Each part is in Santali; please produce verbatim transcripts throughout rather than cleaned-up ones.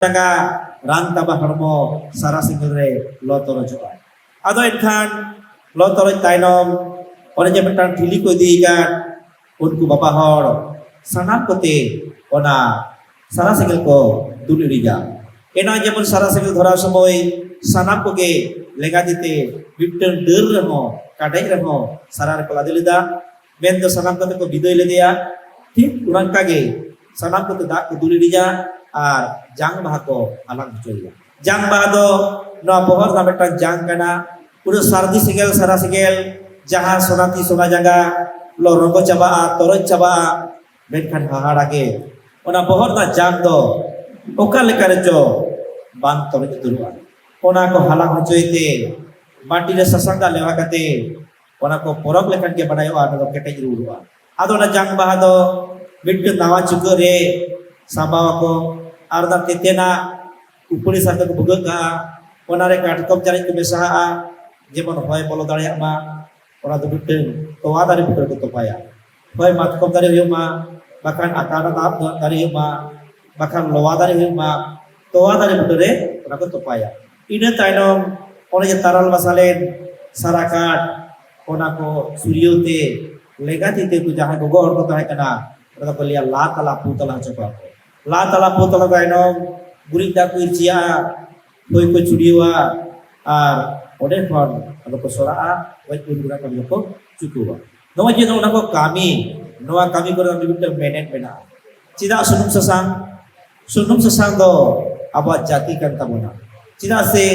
ᱡᱟᱸᱜᱟ, ᱨᱟᱱ ᱛᱟᱵᱟ ᱦᱚᱲᱢᱚ ᱥᱟᱨᱟ ᱥᱮᱸᱜᱮᱞ ᱨᱮ ᱞᱚ ᱛᱚᱨᱚᱡᱚᱜᱼᱟ᱾ ᱟᱫᱚ ᱮᱱᱠᱷᱟᱱ ᱞᱚ ᱛᱚᱨᱚᱡ ᱛᱟᱭᱱᱚᱢ ᱚᱱᱮ ᱡᱮ ᱢᱤᱫᱴᱟᱝ ᱴᱷᱤᱞᱤ ᱠᱚ ᱤᱫᱤᱭ ᱠᱟᱱ, ᱩᱱᱠᱩ ᱵᱟᱵᱟ ᱦᱚᱲ ᱥᱟᱱᱟᱢ ᱠᱚᱛᱮ ᱚᱱᱟ ᱥᱟᱨᱟ ᱥᱮᱸᱜᱮᱞ ᱠᱚ ᱫᱩᱞ ᱤᱲᱤᱡᱟ᱾ ᱮᱱᱟᱝ ᱡᱮᱢᱚᱱ ᱥᱟᱨᱟ ᱥᱮᱸᱜᱮᱞ ᱫᱷᱚᱨᱟᱣ ᱥᱚᱢᱚᱭ ᱥᱟᱱᱟᱢ ᱠᱚᱜᱮ ᱞᱮᱸᱜᱟ ᱛᱤ ᱛᱮ ᱢᱤᱫᱴᱟᱝ ᱰᱟᱹᱨ ᱨᱮᱦᱚᱸ, ᱠᱟᱰᱮᱡ ᱨᱮᱦᱚᱸ ᱥᱟᱨᱟ ᱨᱮᱠᱚ ᱞᱟᱫᱮ ᱞᱮᱫᱟ᱾ ᱢᱮᱱᱫᱚ ᱥᱟᱱᱟᱢ ᱠᱚᱛᱮ ᱠᱚ ᱵᱤᱫᱟᱹᱭ ᱞᱮᱫᱮᱭᱟ᱾ ᱴᱷᱤᱠ ᱚᱱᱠᱟ ᱜᱮ ᱥᱟᱱᱟᱢ ᱠᱚᱛᱮ ᱫᱟᱜ ᱠᱚ ᱫᱩᱞ ᱤᱲᱤᱡᱟ ᱟᱨ ᱡᱟᱝ ᱵᱟᱦᱟ ᱠᱚ ᱦᱟᱞᱟᱝ ᱦᱚᱪᱚᱭᱮᱭᱟ᱾ ᱡᱟᱝ ᱵᱟᱦᱟ ᱫᱚ ᱱᱚᱣᱟ ᱵᱚᱦᱚᱜ ᱨᱮᱱᱟᱜ ᱢᱤᱫᱴᱟᱝ ᱡᱟᱝ ᱠᱟᱱᱟ᱾ ᱯᱩᱨᱟᱹ ᱥᱟᱹᱨᱫᱤ ᱥᱮᱸᱜᱮᱞ, ᱥᱟᱨᱟ ᱥᱮᱸᱜᱮᱞ, ᱡᱟᱦᱟᱸ ᱥᱚᱱᱟᱛᱤ ᱥᱚᱱᱟ ᱡᱟᱸᱜᱟ ᱞᱚ ᱨᱚᱸᱜᱚ ᱪᱟᱵᱟᱜᱼᱟ, ᱛᱚᱨᱚᱡ ᱪᱟᱵᱟᱜᱼᱟ, ᱢᱮᱱᱠᱷᱟᱱ ᱦᱟᱦᱟᱲᱟ ᱜᱮ ᱚᱱᱟ ᱵᱚᱦᱚᱜ ᱨᱮᱱᱟᱜ ᱡᱟᱝ ᱫᱚ ᱚᱠᱟ ᱞᱮᱠᱟ ᱨᱮᱪᱚ ᱵᱟᱝ ᱛᱚᱨᱚᱡ ᱩᱛᱟᱹᱨᱚᱜᱼᱟ᱾ ᱚᱱᱟ ᱠᱚ ᱦᱟᱞᱟᱝ ᱦᱚᱪᱚᱭ ᱛᱮ ᱵᱟᱹᱴᱤ ᱨᱮ ᱥᱟᱥᱟᱝ ᱫᱟᱜ ᱞᱮᱣᱦᱟ ᱠᱟᱛᱮ ᱚᱱᱟ ᱠᱚ ᱯᱚᱨᱚᱠ ᱞᱮᱠᱷᱟᱱ ᱜᱮ ᱵᱟᱰᱟᱭᱚᱜᱼᱟ, ᱚᱱᱟ ᱫᱚ ᱠᱮᱴᱮᱡ ᱨᱩᱣᱟᱹᱲᱚᱜᱼᱟ᱾ ᱟᱫᱚ ᱚᱱᱟ ᱡᱟᱝ ᱵᱟᱦᱟ ᱫᱚ ᱢᱤᱫᱴᱟᱝ ᱱᱟᱣᱟ ᱪᱩᱠᱟᱹᱜ ᱨᱮ ᱥᱟᱸᱵᱟᱣ ᱟᱠᱚ ᱟᱨ ᱚᱱᱟ ᱛᱮᱛᱮᱱᱟᱜ ᱩᱯᱟᱹᱲᱤ ᱥᱟᱨ ᱛᱮᱠᱚ ᱵᱷᱩᱜᱟᱹᱜ ᱠᱟᱜᱼᱟ᱾ ᱚᱱᱟᱨᱮ ᱠᱟᱴᱠᱚᱢ ᱪᱟᱨᱮᱡ ᱠᱚ ᱢᱮᱥᱟᱣᱟᱜᱼᱟ, ᱡᱮᱢᱚᱱ ᱦᱚᱭ ᱵᱚᱞᱚ ᱫᱟᱲᱮᱭᱟᱜ ᱢᱟ᱾ ᱚᱱᱟ ᱫᱚ ᱢᱤᱫᱴᱟᱝ ᱛᱚᱣᱟ ᱫᱟᱨᱮ ᱵᱩᱴᱟᱹ ᱨᱮᱠᱚ ᱛᱚᱯᱟᱭᱟ, ᱦᱚᱭ ᱢᱟᱛᱠᱚᱢ ᱫᱟᱨᱮ ᱦᱩᱭᱩᱜ ᱢᱟ, ᱵᱟᱠᱷᱟᱱ ᱟᱠᱟᱰ ᱫᱟᱨᱮ ᱦᱩᱭᱩᱜ ᱢᱟ, ᱵᱟᱠᱷᱟᱱ ᱞᱚᱣᱟ ᱫᱟᱨᱮ ᱦᱩᱭᱩᱜ ᱢᱟ, ᱛᱚᱣᱟ ᱫᱟᱨᱮ ᱵᱩᱴᱟᱹ ᱨᱮ ᱚᱱᱟ ᱠᱚ ᱛᱚᱯᱟᱭᱟ᱾ ᱤᱱᱟᱹ ᱛᱟᱭᱱᱚᱢ ᱚᱱᱮ ᱡᱮ ᱛᱟᱨᱟᱞ ᱵᱟᱥᱟ ᱞᱮᱱ ᱥᱟᱨᱟ ᱠᱟᱴ, ᱚᱱᱟ ᱠᱚ ᱥᱩᱨᱭᱟᱹᱣ ᱛᱮ ᱞᱮᱸᱜᱟ ᱛᱤ ᱛᱮ ᱩᱱᱠᱩ ᱡᱟᱦᱟᱸᱭ ᱜᱚᱜᱚ ᱦᱚᱲ ᱠᱚ ᱛᱟᱦᱮᱸ ᱠᱟᱱᱟ, ᱚᱱᱟ ᱫᱚᱠᱚ ᱞᱟᱹᱭᱟ ᱞᱟ ᱛᱟᱞᱟ ᱯᱩ ᱛᱟᱞᱟ ᱦᱚᱪᱚ ᱠᱚᱣᱟ ᱠᱚ᱾ ᱞᱟ ᱛᱟᱞᱟ ᱯᱩ ᱛᱟᱞᱟ ᱛᱟᱭᱱᱚᱢ ᱜᱩᱨᱤᱡ ᱫᱟᱜ ᱠᱚ ᱤᱨᱪᱤᱭᱟᱜᱼᱟ, ᱦᱚᱭ ᱠᱚ ᱪᱷᱩᱲᱭᱟᱹᱣᱟ ᱟᱨ ᱚᱸᱰᱮ ᱠᱷᱚᱱ ᱟᱫᱚ ᱠᱚ ᱥᱚᱨᱟᱜᱼᱟ, ᱜᱚᱡ ᱜᱩᱨ ᱜᱩᱨᱟ ᱠᱟᱹᱢᱤ ᱫᱚᱠᱚ ᱪᱩᱠᱟᱹᱣᱟ᱾ ᱱᱚᱜᱼᱚᱭ ᱡᱮ ᱱᱚᱜᱼᱚ ᱱᱚᱣᱟ ᱠᱚ ᱠᱟᱹᱢᱤ, ᱱᱚᱣᱟ ᱠᱟᱹᱢᱤ ᱠᱚᱨᱮ ᱢᱤᱫᱴᱟᱝ ᱢᱮᱱᱮᱛ ᱢᱮᱱᱟᱜᱼᱟ᱾ ᱪᱮᱫᱟᱜ ᱥᱩᱱᱩᱢ ᱥᱟᱥᱟᱝ? ᱥᱩᱱᱩᱢ ᱥᱟᱥᱟᱝ ᱫᱚ ᱟᱵᱚᱣᱟᱜ ᱡᱟᱹᱛᱤ ᱠᱟᱱ ᱛᱟᱵᱚᱱᱟ᱾ ᱪᱮᱫᱟᱜ ᱥᱮ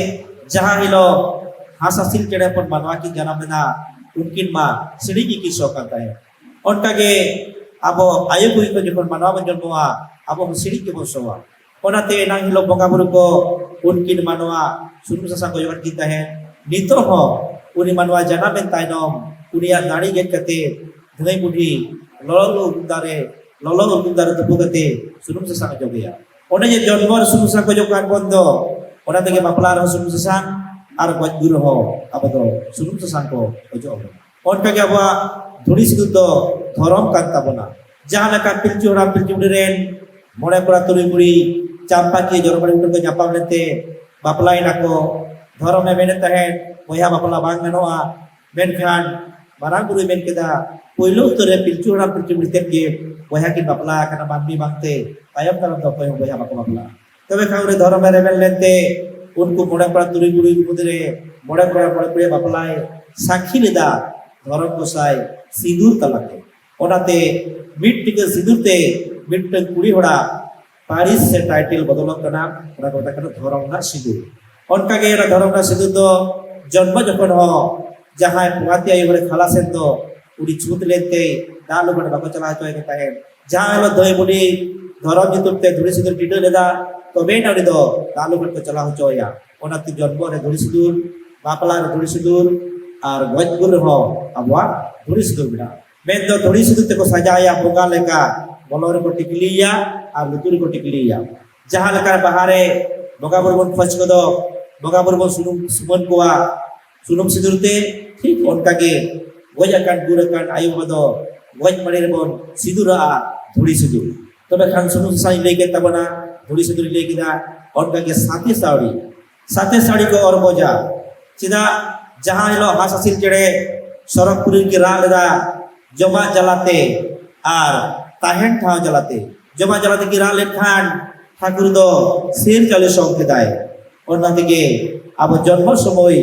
ᱡᱟᱦᱟᱸ ᱦᱤᱞᱳᱜ ᱦᱟᱸᱥ ᱦᱟᱹᱥᱤᱞ ᱪᱮᱬᱮ ᱦᱚᱯᱚᱱ ᱢᱟᱱᱣᱟ ᱠᱤᱱ ᱡᱟᱱᱟᱢ ᱞᱮᱱᱟ, ᱩᱱᱠᱤᱱ ᱢᱟ ᱥᱤᱬᱤᱡ ᱜᱮᱠᱤᱱ ᱥᱚ ᱠᱟᱱ ᱛᱟᱦᱮᱸᱫ᱾ ᱚᱱᱠᱟᱜᱮ ᱟᱵᱚ ᱟᱭᱳ ᱠᱚ ᱡᱚᱠᱷᱚᱱ ᱢᱟᱱᱣᱟ ᱵᱚᱱ ᱡᱚᱱᱢᱚᱜᱼᱟ, ᱟᱵᱚ ᱦᱚᱸ ᱥᱤᱬᱤᱡ ᱜᱮᱵᱚᱱ ᱥᱚᱣᱟ᱾ ᱚᱱᱟᱛᱮ ᱮᱱᱟᱝ ᱦᱤᱞᱳᱜ ᱵᱚᱸᱜᱟ ᱵᱩᱨᱩ ᱠᱚ ᱩᱱᱠᱤᱱ ᱢᱟᱱᱣᱟ ᱥᱩᱱᱩᱢ ᱥᱟᱥᱟᱝ ᱠᱚ ᱚᱡᱚᱜ ᱟᱫ ᱠᱤᱱ ᱛᱟᱦᱮᱸᱫ᱾ ᱱᱤᱛᱚᱜ ᱦᱚᱸ ᱩᱱᱤ ᱢᱟᱱᱣᱟ ᱡᱟᱱᱟᱢᱮᱱ ᱛᱟᱭᱱᱚᱢ ᱩᱱᱤᱭᱟᱜ ᱫᱟᱲᱮ ᱜᱮᱫ ᱠᱟᱛᱮ ᱫᱷᱟᱹᱭ ᱵᱩᱰᱷᱤ ᱞᱚᱞᱚ ᱩᱨᱜᱩᱢ ᱫᱟᱨᱮ, ᱞᱚᱞᱚ ᱩᱨᱜᱩᱢ ᱫᱟᱨᱮ ᱛᱩᱯᱩ ᱠᱟᱛᱮ ᱥᱩᱱᱩᱢ ᱥᱟᱥᱟᱝ ᱚᱡᱚᱜᱮᱭᱟ᱾ ᱚᱱᱮ ᱡᱮ ᱡᱚᱱᱢᱚ ᱨᱮ ᱥᱩᱱᱩᱢ ᱥᱟᱥᱟᱝ ᱠᱚ ᱚᱡᱚᱜ ᱠᱟᱱ ᱵᱚᱱ ᱫᱚ, ᱚᱱᱟ ᱛᱮᱜᱮ ᱵᱟᱯᱞᱟ ᱨᱮᱦᱚᱸ ᱥᱩᱱᱩᱢ ᱥᱟᱥᱟᱝ ᱟᱨ ᱜᱚᱡ ᱜᱩᱨ ᱨᱮᱦᱚᱸ ᱟᱵᱚ ᱫᱚ ᱥᱩᱱᱩᱢ ᱥᱟᱥᱟᱝ ᱠᱚ ᱚᱡᱚᱜ ᱟᱵᱚᱱᱟ᱾ ᱚᱱᱠᱟᱜᱮ ᱟᱵᱚᱣᱟᱜ ᱫᱷᱩᱲᱤ ᱥᱤᱸᱫᱩᱨ ᱫᱚ ᱫᱷᱚᱨᱚᱢ ᱠᱟᱱ ᱛᱟᱵᱚᱱᱟ᱾ ᱡᱟᱦᱟᱸ ᱞᱮᱠᱟ ᱯᱤᱞᱪᱩ ᱦᱟᱲᱟᱢ ᱯᱤᱞᱪᱩ ᱵᱩᱰᱷᱤ ᱨᱮᱱ ᱢᱚᱬᱮ ᱠᱚᱲᱟ ᱛᱩᱨᱩᱭ ᱠᱩᱲᱤ ᱪᱟᱢᱯᱟᱠᱤᱭᱟᱹ ᱡᱚᱨᱚᱢᱟᱹᱲᱤ ᱵᱩᱴᱟᱹ ᱠᱚ ᱧᱟᱯᱟᱢ ᱞᱮᱱᱛᱮ ᱵᱟᱯᱞᱟᱭᱮᱱᱟ ᱠᱚ᱾ ᱫᱷᱚᱨᱚᱢᱮ ᱢᱮᱱᱮᱫ ᱛᱟᱦᱮᱸᱫ ᱵᱚᱭᱦᱟ ᱵᱟᱯᱞᱟ ᱵᱟᱝ ᱜᱟᱱᱚᱜᱼᱟ, ᱢᱮᱱᱠᱷᱟᱱ ᱢᱟᱨᱟᱝ ᱵᱩᱨᱩᱭ ᱢᱮᱱ ᱠᱮᱫᱟ, ᱯᱳᱭᱞᱳ ᱩᱛᱟᱹᱨ ᱨᱮ ᱯᱤᱞᱪᱩ ᱦᱟᱲᱟᱢ ᱯᱤᱞᱪᱩ ᱵᱩᱲᱦᱤ ᱛᱮᱫ ᱜᱮ ᱵᱚᱭᱦᱟ ᱠᱤᱱ ᱵᱟᱯᱞᱟ ᱟᱠᱟᱱᱟ, ᱢᱟᱹᱱᱢᱤ ᱵᱟᱝᱛᱮ ᱛᱟᱭᱚᱢ ᱫᱟᱨᱟᱢ ᱫᱚ ᱚᱠᱚᱭ ᱦᱚᱸ ᱵᱚᱭᱦᱟ ᱵᱟᱠᱚ ᱵᱟᱯᱞᱟᱜᱼᱟ᱾ ᱛᱚᱵᱮ ᱠᱷᱟᱱ ᱩᱱᱤ ᱫᱷᱚᱨᱚᱢᱮ ᱨᱮᱵᱮᱱ ᱞᱮᱱᱛᱮ ᱩᱱᱠᱩ ᱢᱚᱬᱮ ᱠᱚᱲᱟ ᱛᱩᱨᱩᱭ ᱠᱩᱲᱤ ᱢᱩᱫᱽᱨᱮ ᱢᱚᱬᱮ ᱠᱚᱲᱟ ᱢᱚᱬᱮ ᱠᱩᱲᱤ ᱵᱟᱯᱞᱟᱭ ᱥᱟᱹᱠᱷᱤ ᱞᱮᱫᱟ ᱫᱷᱚᱨᱚᱢ ᱜᱚᱸᱥᱟᱭ ᱥᱤᱸᱫᱩᱨ ᱛᱟᱞᱟᱛᱮ᱾ ᱚᱱᱟᱛᱮ ᱢᱤᱫ ᱴᱤᱠᱟᱹ ᱥᱤᱸᱫᱩᱨ ᱛᱮ ᱢᱤᱫᱴᱟᱝ ᱠᱩᱲᱤ ᱦᱚᱲᱟᱜ ᱯᱟᱹᱨᱤᱥ ᱥᱮ ᱴᱟᱭᱴᱮᱞ ᱵᱚᱫᱚᱞᱚᱜ ᱠᱟᱱᱟ, ᱚᱱᱟ ᱠᱚ ᱢᱮᱛᱟᱜ ᱠᱟᱱᱟ ᱫᱷᱚᱨᱚᱢ ᱨᱮᱱᱟᱜ ᱥᱤᱸᱫᱩᱨ᱾ ᱚᱱᱠᱟᱜᱮ ᱚᱱᱟ ᱫᱷᱚᱨᱚᱢ ᱨᱮᱱᱟᱜ ᱥᱤᱸᱫᱩᱨ ᱫᱚ ᱡᱚᱱᱢᱚ ᱡᱚᱠᱷᱚᱱ ᱦᱚᱸ ᱡᱟᱦᱟᱸᱭ ᱯᱚᱝᱜᱟᱛᱤ ᱟᱭᱳ ᱦᱚᱲᱮ ᱠᱷᱟᱞᱟᱥ ᱮᱱ ᱫᱚ, ᱩᱱᱤ ᱪᱷᱩᱛ ᱞᱮᱱᱛᱮ ᱫᱟᱜ ᱞᱩ ᱜᱷᱟᱴ ᱵᱟᱠᱚ ᱪᱟᱞᱟᱣ ᱦᱚᱪᱚᱭᱮ ᱠᱟᱱ ᱛᱟᱦᱮᱸᱫ᱾ ᱡᱟᱦᱟᱸ ᱦᱤᱞᱳᱜ ᱫᱷᱟᱹᱭ ᱵᱩᱰᱷᱤ ᱫᱷᱚᱨᱚᱢ ᱧᱩᱛᱩᱢ ᱛᱮ ᱫᱷᱩᱲᱤ ᱥᱤᱸᱫᱩᱨ ᱴᱤᱰᱟᱹᱜ ᱞᱮᱫᱟ, ᱛᱚᱵᱮᱭᱮᱱᱟ ᱩᱱᱤ ᱫᱚ ᱫᱟᱜ ᱞᱩ ᱜᱷᱟᱴ ᱠᱚ ᱪᱟᱞᱟᱣ ᱦᱚᱪᱚᱭᱟ᱾ ᱚᱱᱟᱛᱮ ᱡᱚᱱᱢᱚ ᱨᱮ ᱫᱷᱩᱲᱤ ᱥᱤᱸᱫᱩᱨ, ᱵᱟᱯᱞᱟ ᱨᱮ ᱫᱷᱩᱲᱤ ᱥᱤᱸᱫᱩᱨ, ᱟᱨ ᱜᱚᱡ ᱜᱩᱨ ᱨᱮᱦᱚᱸ ᱟᱵᱚᱣᱟᱜ ᱫᱷᱩᱲᱤ ᱥᱤᱸᱫᱩᱨ ᱢᱮᱱᱟᱜᱼᱟ᱾ ᱢᱮᱱᱫᱚ ᱫᱷᱩᱲᱤ ᱥᱤᱸᱫᱩᱨ ᱛᱮᱠᱚ ᱥᱟᱡᱟᱣᱮᱭᱟ, ᱵᱚᱸᱜᱟ ᱞᱮᱠᱟ ᱵᱚᱞᱚᱝ ᱨᱮᱠᱚ ᱴᱤᱠᱞᱤᱭᱮᱭᱟ ᱟᱨ ᱞᱩᱛᱩᱨ ᱨᱮᱠᱚ ᱴᱤᱠᱞᱤᱭᱮᱭᱟ᱾ ᱡᱟᱦᱟᱸ ᱞᱮᱠᱟ ᱵᱟᱦᱟ ᱨᱮ ᱵᱚᱸᱜᱟ ᱵᱩᱨᱩ ᱵᱚᱱ ᱠᱷᱚᱡᱽ ᱠᱚᱫᱚ, ᱵᱚᱸᱜᱟ ᱵᱩᱨᱩ ᱵᱚᱱ ᱥᱩᱱᱩᱢ ᱥᱩᱢᱟᱹᱱ ᱠᱚᱣᱟ ᱥᱩᱱᱩᱢ ᱥᱤᱸᱫᱩᱨ ᱛᱮ, ᱴᱷᱤᱠ ᱚᱱᱠᱟᱜᱮ ᱜᱚᱡ ᱟᱠᱟᱱ ᱜᱩᱨ ᱟᱠᱟᱱ ᱟᱭᱳ ᱵᱟᱵᱟ ᱫᱚ ᱜᱚᱡ ᱢᱟᱹᱰᱤ ᱨᱮᱵᱚᱱ ᱥᱤᱸᱫᱩᱨᱟᱜᱼᱟ ᱫᱷᱩᱲᱤ ᱥᱤᱸᱫᱩᱨ᱾ ᱛᱚᱵᱮ ᱠᱷᱟᱱ ᱥᱩᱱᱩᱢ ᱥᱟᱥᱟᱝ ᱞᱟᱹᱭ ᱠᱮᱫ ᱛᱟᱵᱚᱱᱟ, ᱫᱷᱩᱲᱤ ᱥᱤᱸᱫᱩᱨ ᱞᱟᱹᱭ ᱠᱮᱫᱟ, ᱚᱱᱠᱟᱜᱮ ᱥᱟᱛᱮ ᱥᱟᱹᱣᱲᱤ, ᱥᱟᱛᱮ ᱥᱟᱹᱣᱲᱤ ᱠᱚ ᱚᱨ ᱵᱚᱡᱟ᱾ ᱪᱮᱫᱟᱜ? ᱡᱟᱦᱟᱸ ᱦᱤᱞᱳᱜ ᱦᱟᱸᱥ ᱦᱟᱹᱥᱤᱞ ᱪᱮᱬᱮ ᱥᱚᱨᱚᱜᱽᱯᱩᱨᱤ ᱨᱮᱠᱤᱱ ᱨᱟᱜ ᱞᱮᱫᱟ, ᱡᱚᱢᱟᱜ ᱡᱟᱞᱟᱛᱮ ᱟᱨ ᱛᱟᱦᱮᱱ ᱴᱷᱟᱶ ᱡᱟᱞᱟᱛᱮ, ᱡᱚᱢᱟᱜ ᱡᱟᱞᱟᱛᱮ ᱠᱤᱱ ᱨᱟᱜ ᱞᱮᱱᱠᱷᱟᱱ ᱴᱷᱟᱹᱠᱩᱨ ᱫᱚ ᱥᱤᱨ ᱪᱟᱣᱞᱮ ᱥᱚᱝ ᱠᱮᱫᱟᱭ᱾ ᱚᱱᱟ ᱛᱮᱜᱮ ᱟᱵᱚ ᱡᱚᱱᱢᱚ ᱥᱚᱢᱚᱭ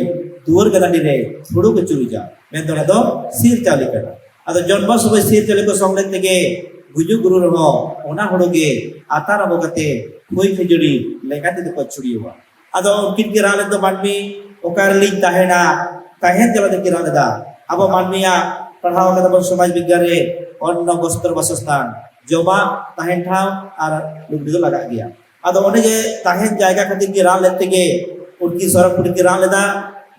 ᱫᱩᱣᱟᱹᱨ ᱜᱟᱱᱟᱰᱤ ᱨᱮ ᱦᱩᱲᱩ ᱠᱚ ᱪᱩᱨᱩᱡᱟ, ᱢᱮᱱᱫᱚ ᱚᱱᱟ ᱫᱚ ᱥᱤᱨ ᱪᱟᱣᱞᱮ ᱠᱟᱱᱟ᱾ ᱟᱫᱚ ᱡᱚᱱᱢᱚ ᱥᱚᱢᱚᱭ ᱥᱤᱨ ᱪᱟᱣᱞᱮ ᱠᱚ ᱥᱚᱝ ᱞᱮᱱ ᱛᱮᱜᱮ ᱜᱩᱡᱩᱜ ᱜᱩᱨᱩ ᱨᱮᱦᱚᱸ ᱚᱱᱟ ᱦᱩᱲᱩ ᱜᱮ ᱟᱛᱟᱨ ᱟᱵᱚ ᱠᱟᱛᱮ ᱠᱷᱳᱭ ᱠᱷᱟᱹᱡᱟᱹᱲᱤ ᱞᱮᱸᱜᱟ ᱛᱤ ᱛᱮᱠᱚ ᱪᱷᱩᱲᱤᱭᱟᱹᱣᱟ᱾ ᱟᱫᱚ ᱩᱱᱠᱤᱱ ᱠᱤᱱ ᱨᱟᱜ ᱞᱮᱫ ᱫᱚ, ᱢᱟᱹᱱᱢᱤ ᱚᱠᱟ ᱨᱮᱞᱤᱧ ᱛᱟᱦᱮᱱᱟ, ᱛᱟᱦᱮᱱ ᱡᱟᱞᱟ ᱛᱮᱠᱤᱱ ᱨᱟᱜ ᱞᱮᱫᱟ᱾ ᱟᱵᱚ ᱢᱟᱹᱱᱢᱤᱭᱟᱜ ᱯᱟᱲᱦᱟᱣ ᱠᱟᱫᱟ ᱵᱚᱱ ᱥᱚᱢᱟᱡᱽ ᱵᱤᱜᱽᱜᱟᱱ ᱨᱮ, ᱚᱱᱱᱚ ᱵᱚᱥᱛᱨᱚ ᱵᱟᱥᱚᱥᱛᱷᱟᱱ, ᱡᱚᱢᱟᱜ, ᱛᱟᱦᱮᱱ ᱴᱷᱟᱶ ᱟᱨ ᱞᱩᱜᱽᱲᱤ ᱫᱚ ᱞᱟᱜᱟᱜ ᱜᱮᱭᱟ᱾ ᱟᱫᱚ ᱚᱸᱰᱮ ᱜᱮ ᱛᱟᱦᱮᱱ ᱡᱟᱭᱜᱟ ᱠᱷᱟᱹᱛᱤᱨ ᱜᱮ ᱨᱟᱜ ᱞᱮᱫ ᱛᱮᱜᱮ ᱩᱱᱠᱤᱱ ᱥᱚᱨᱚᱜᱽᱯᱩᱨᱤ ᱠᱤᱱ ᱨᱟᱜ ᱞᱮᱫᱟ,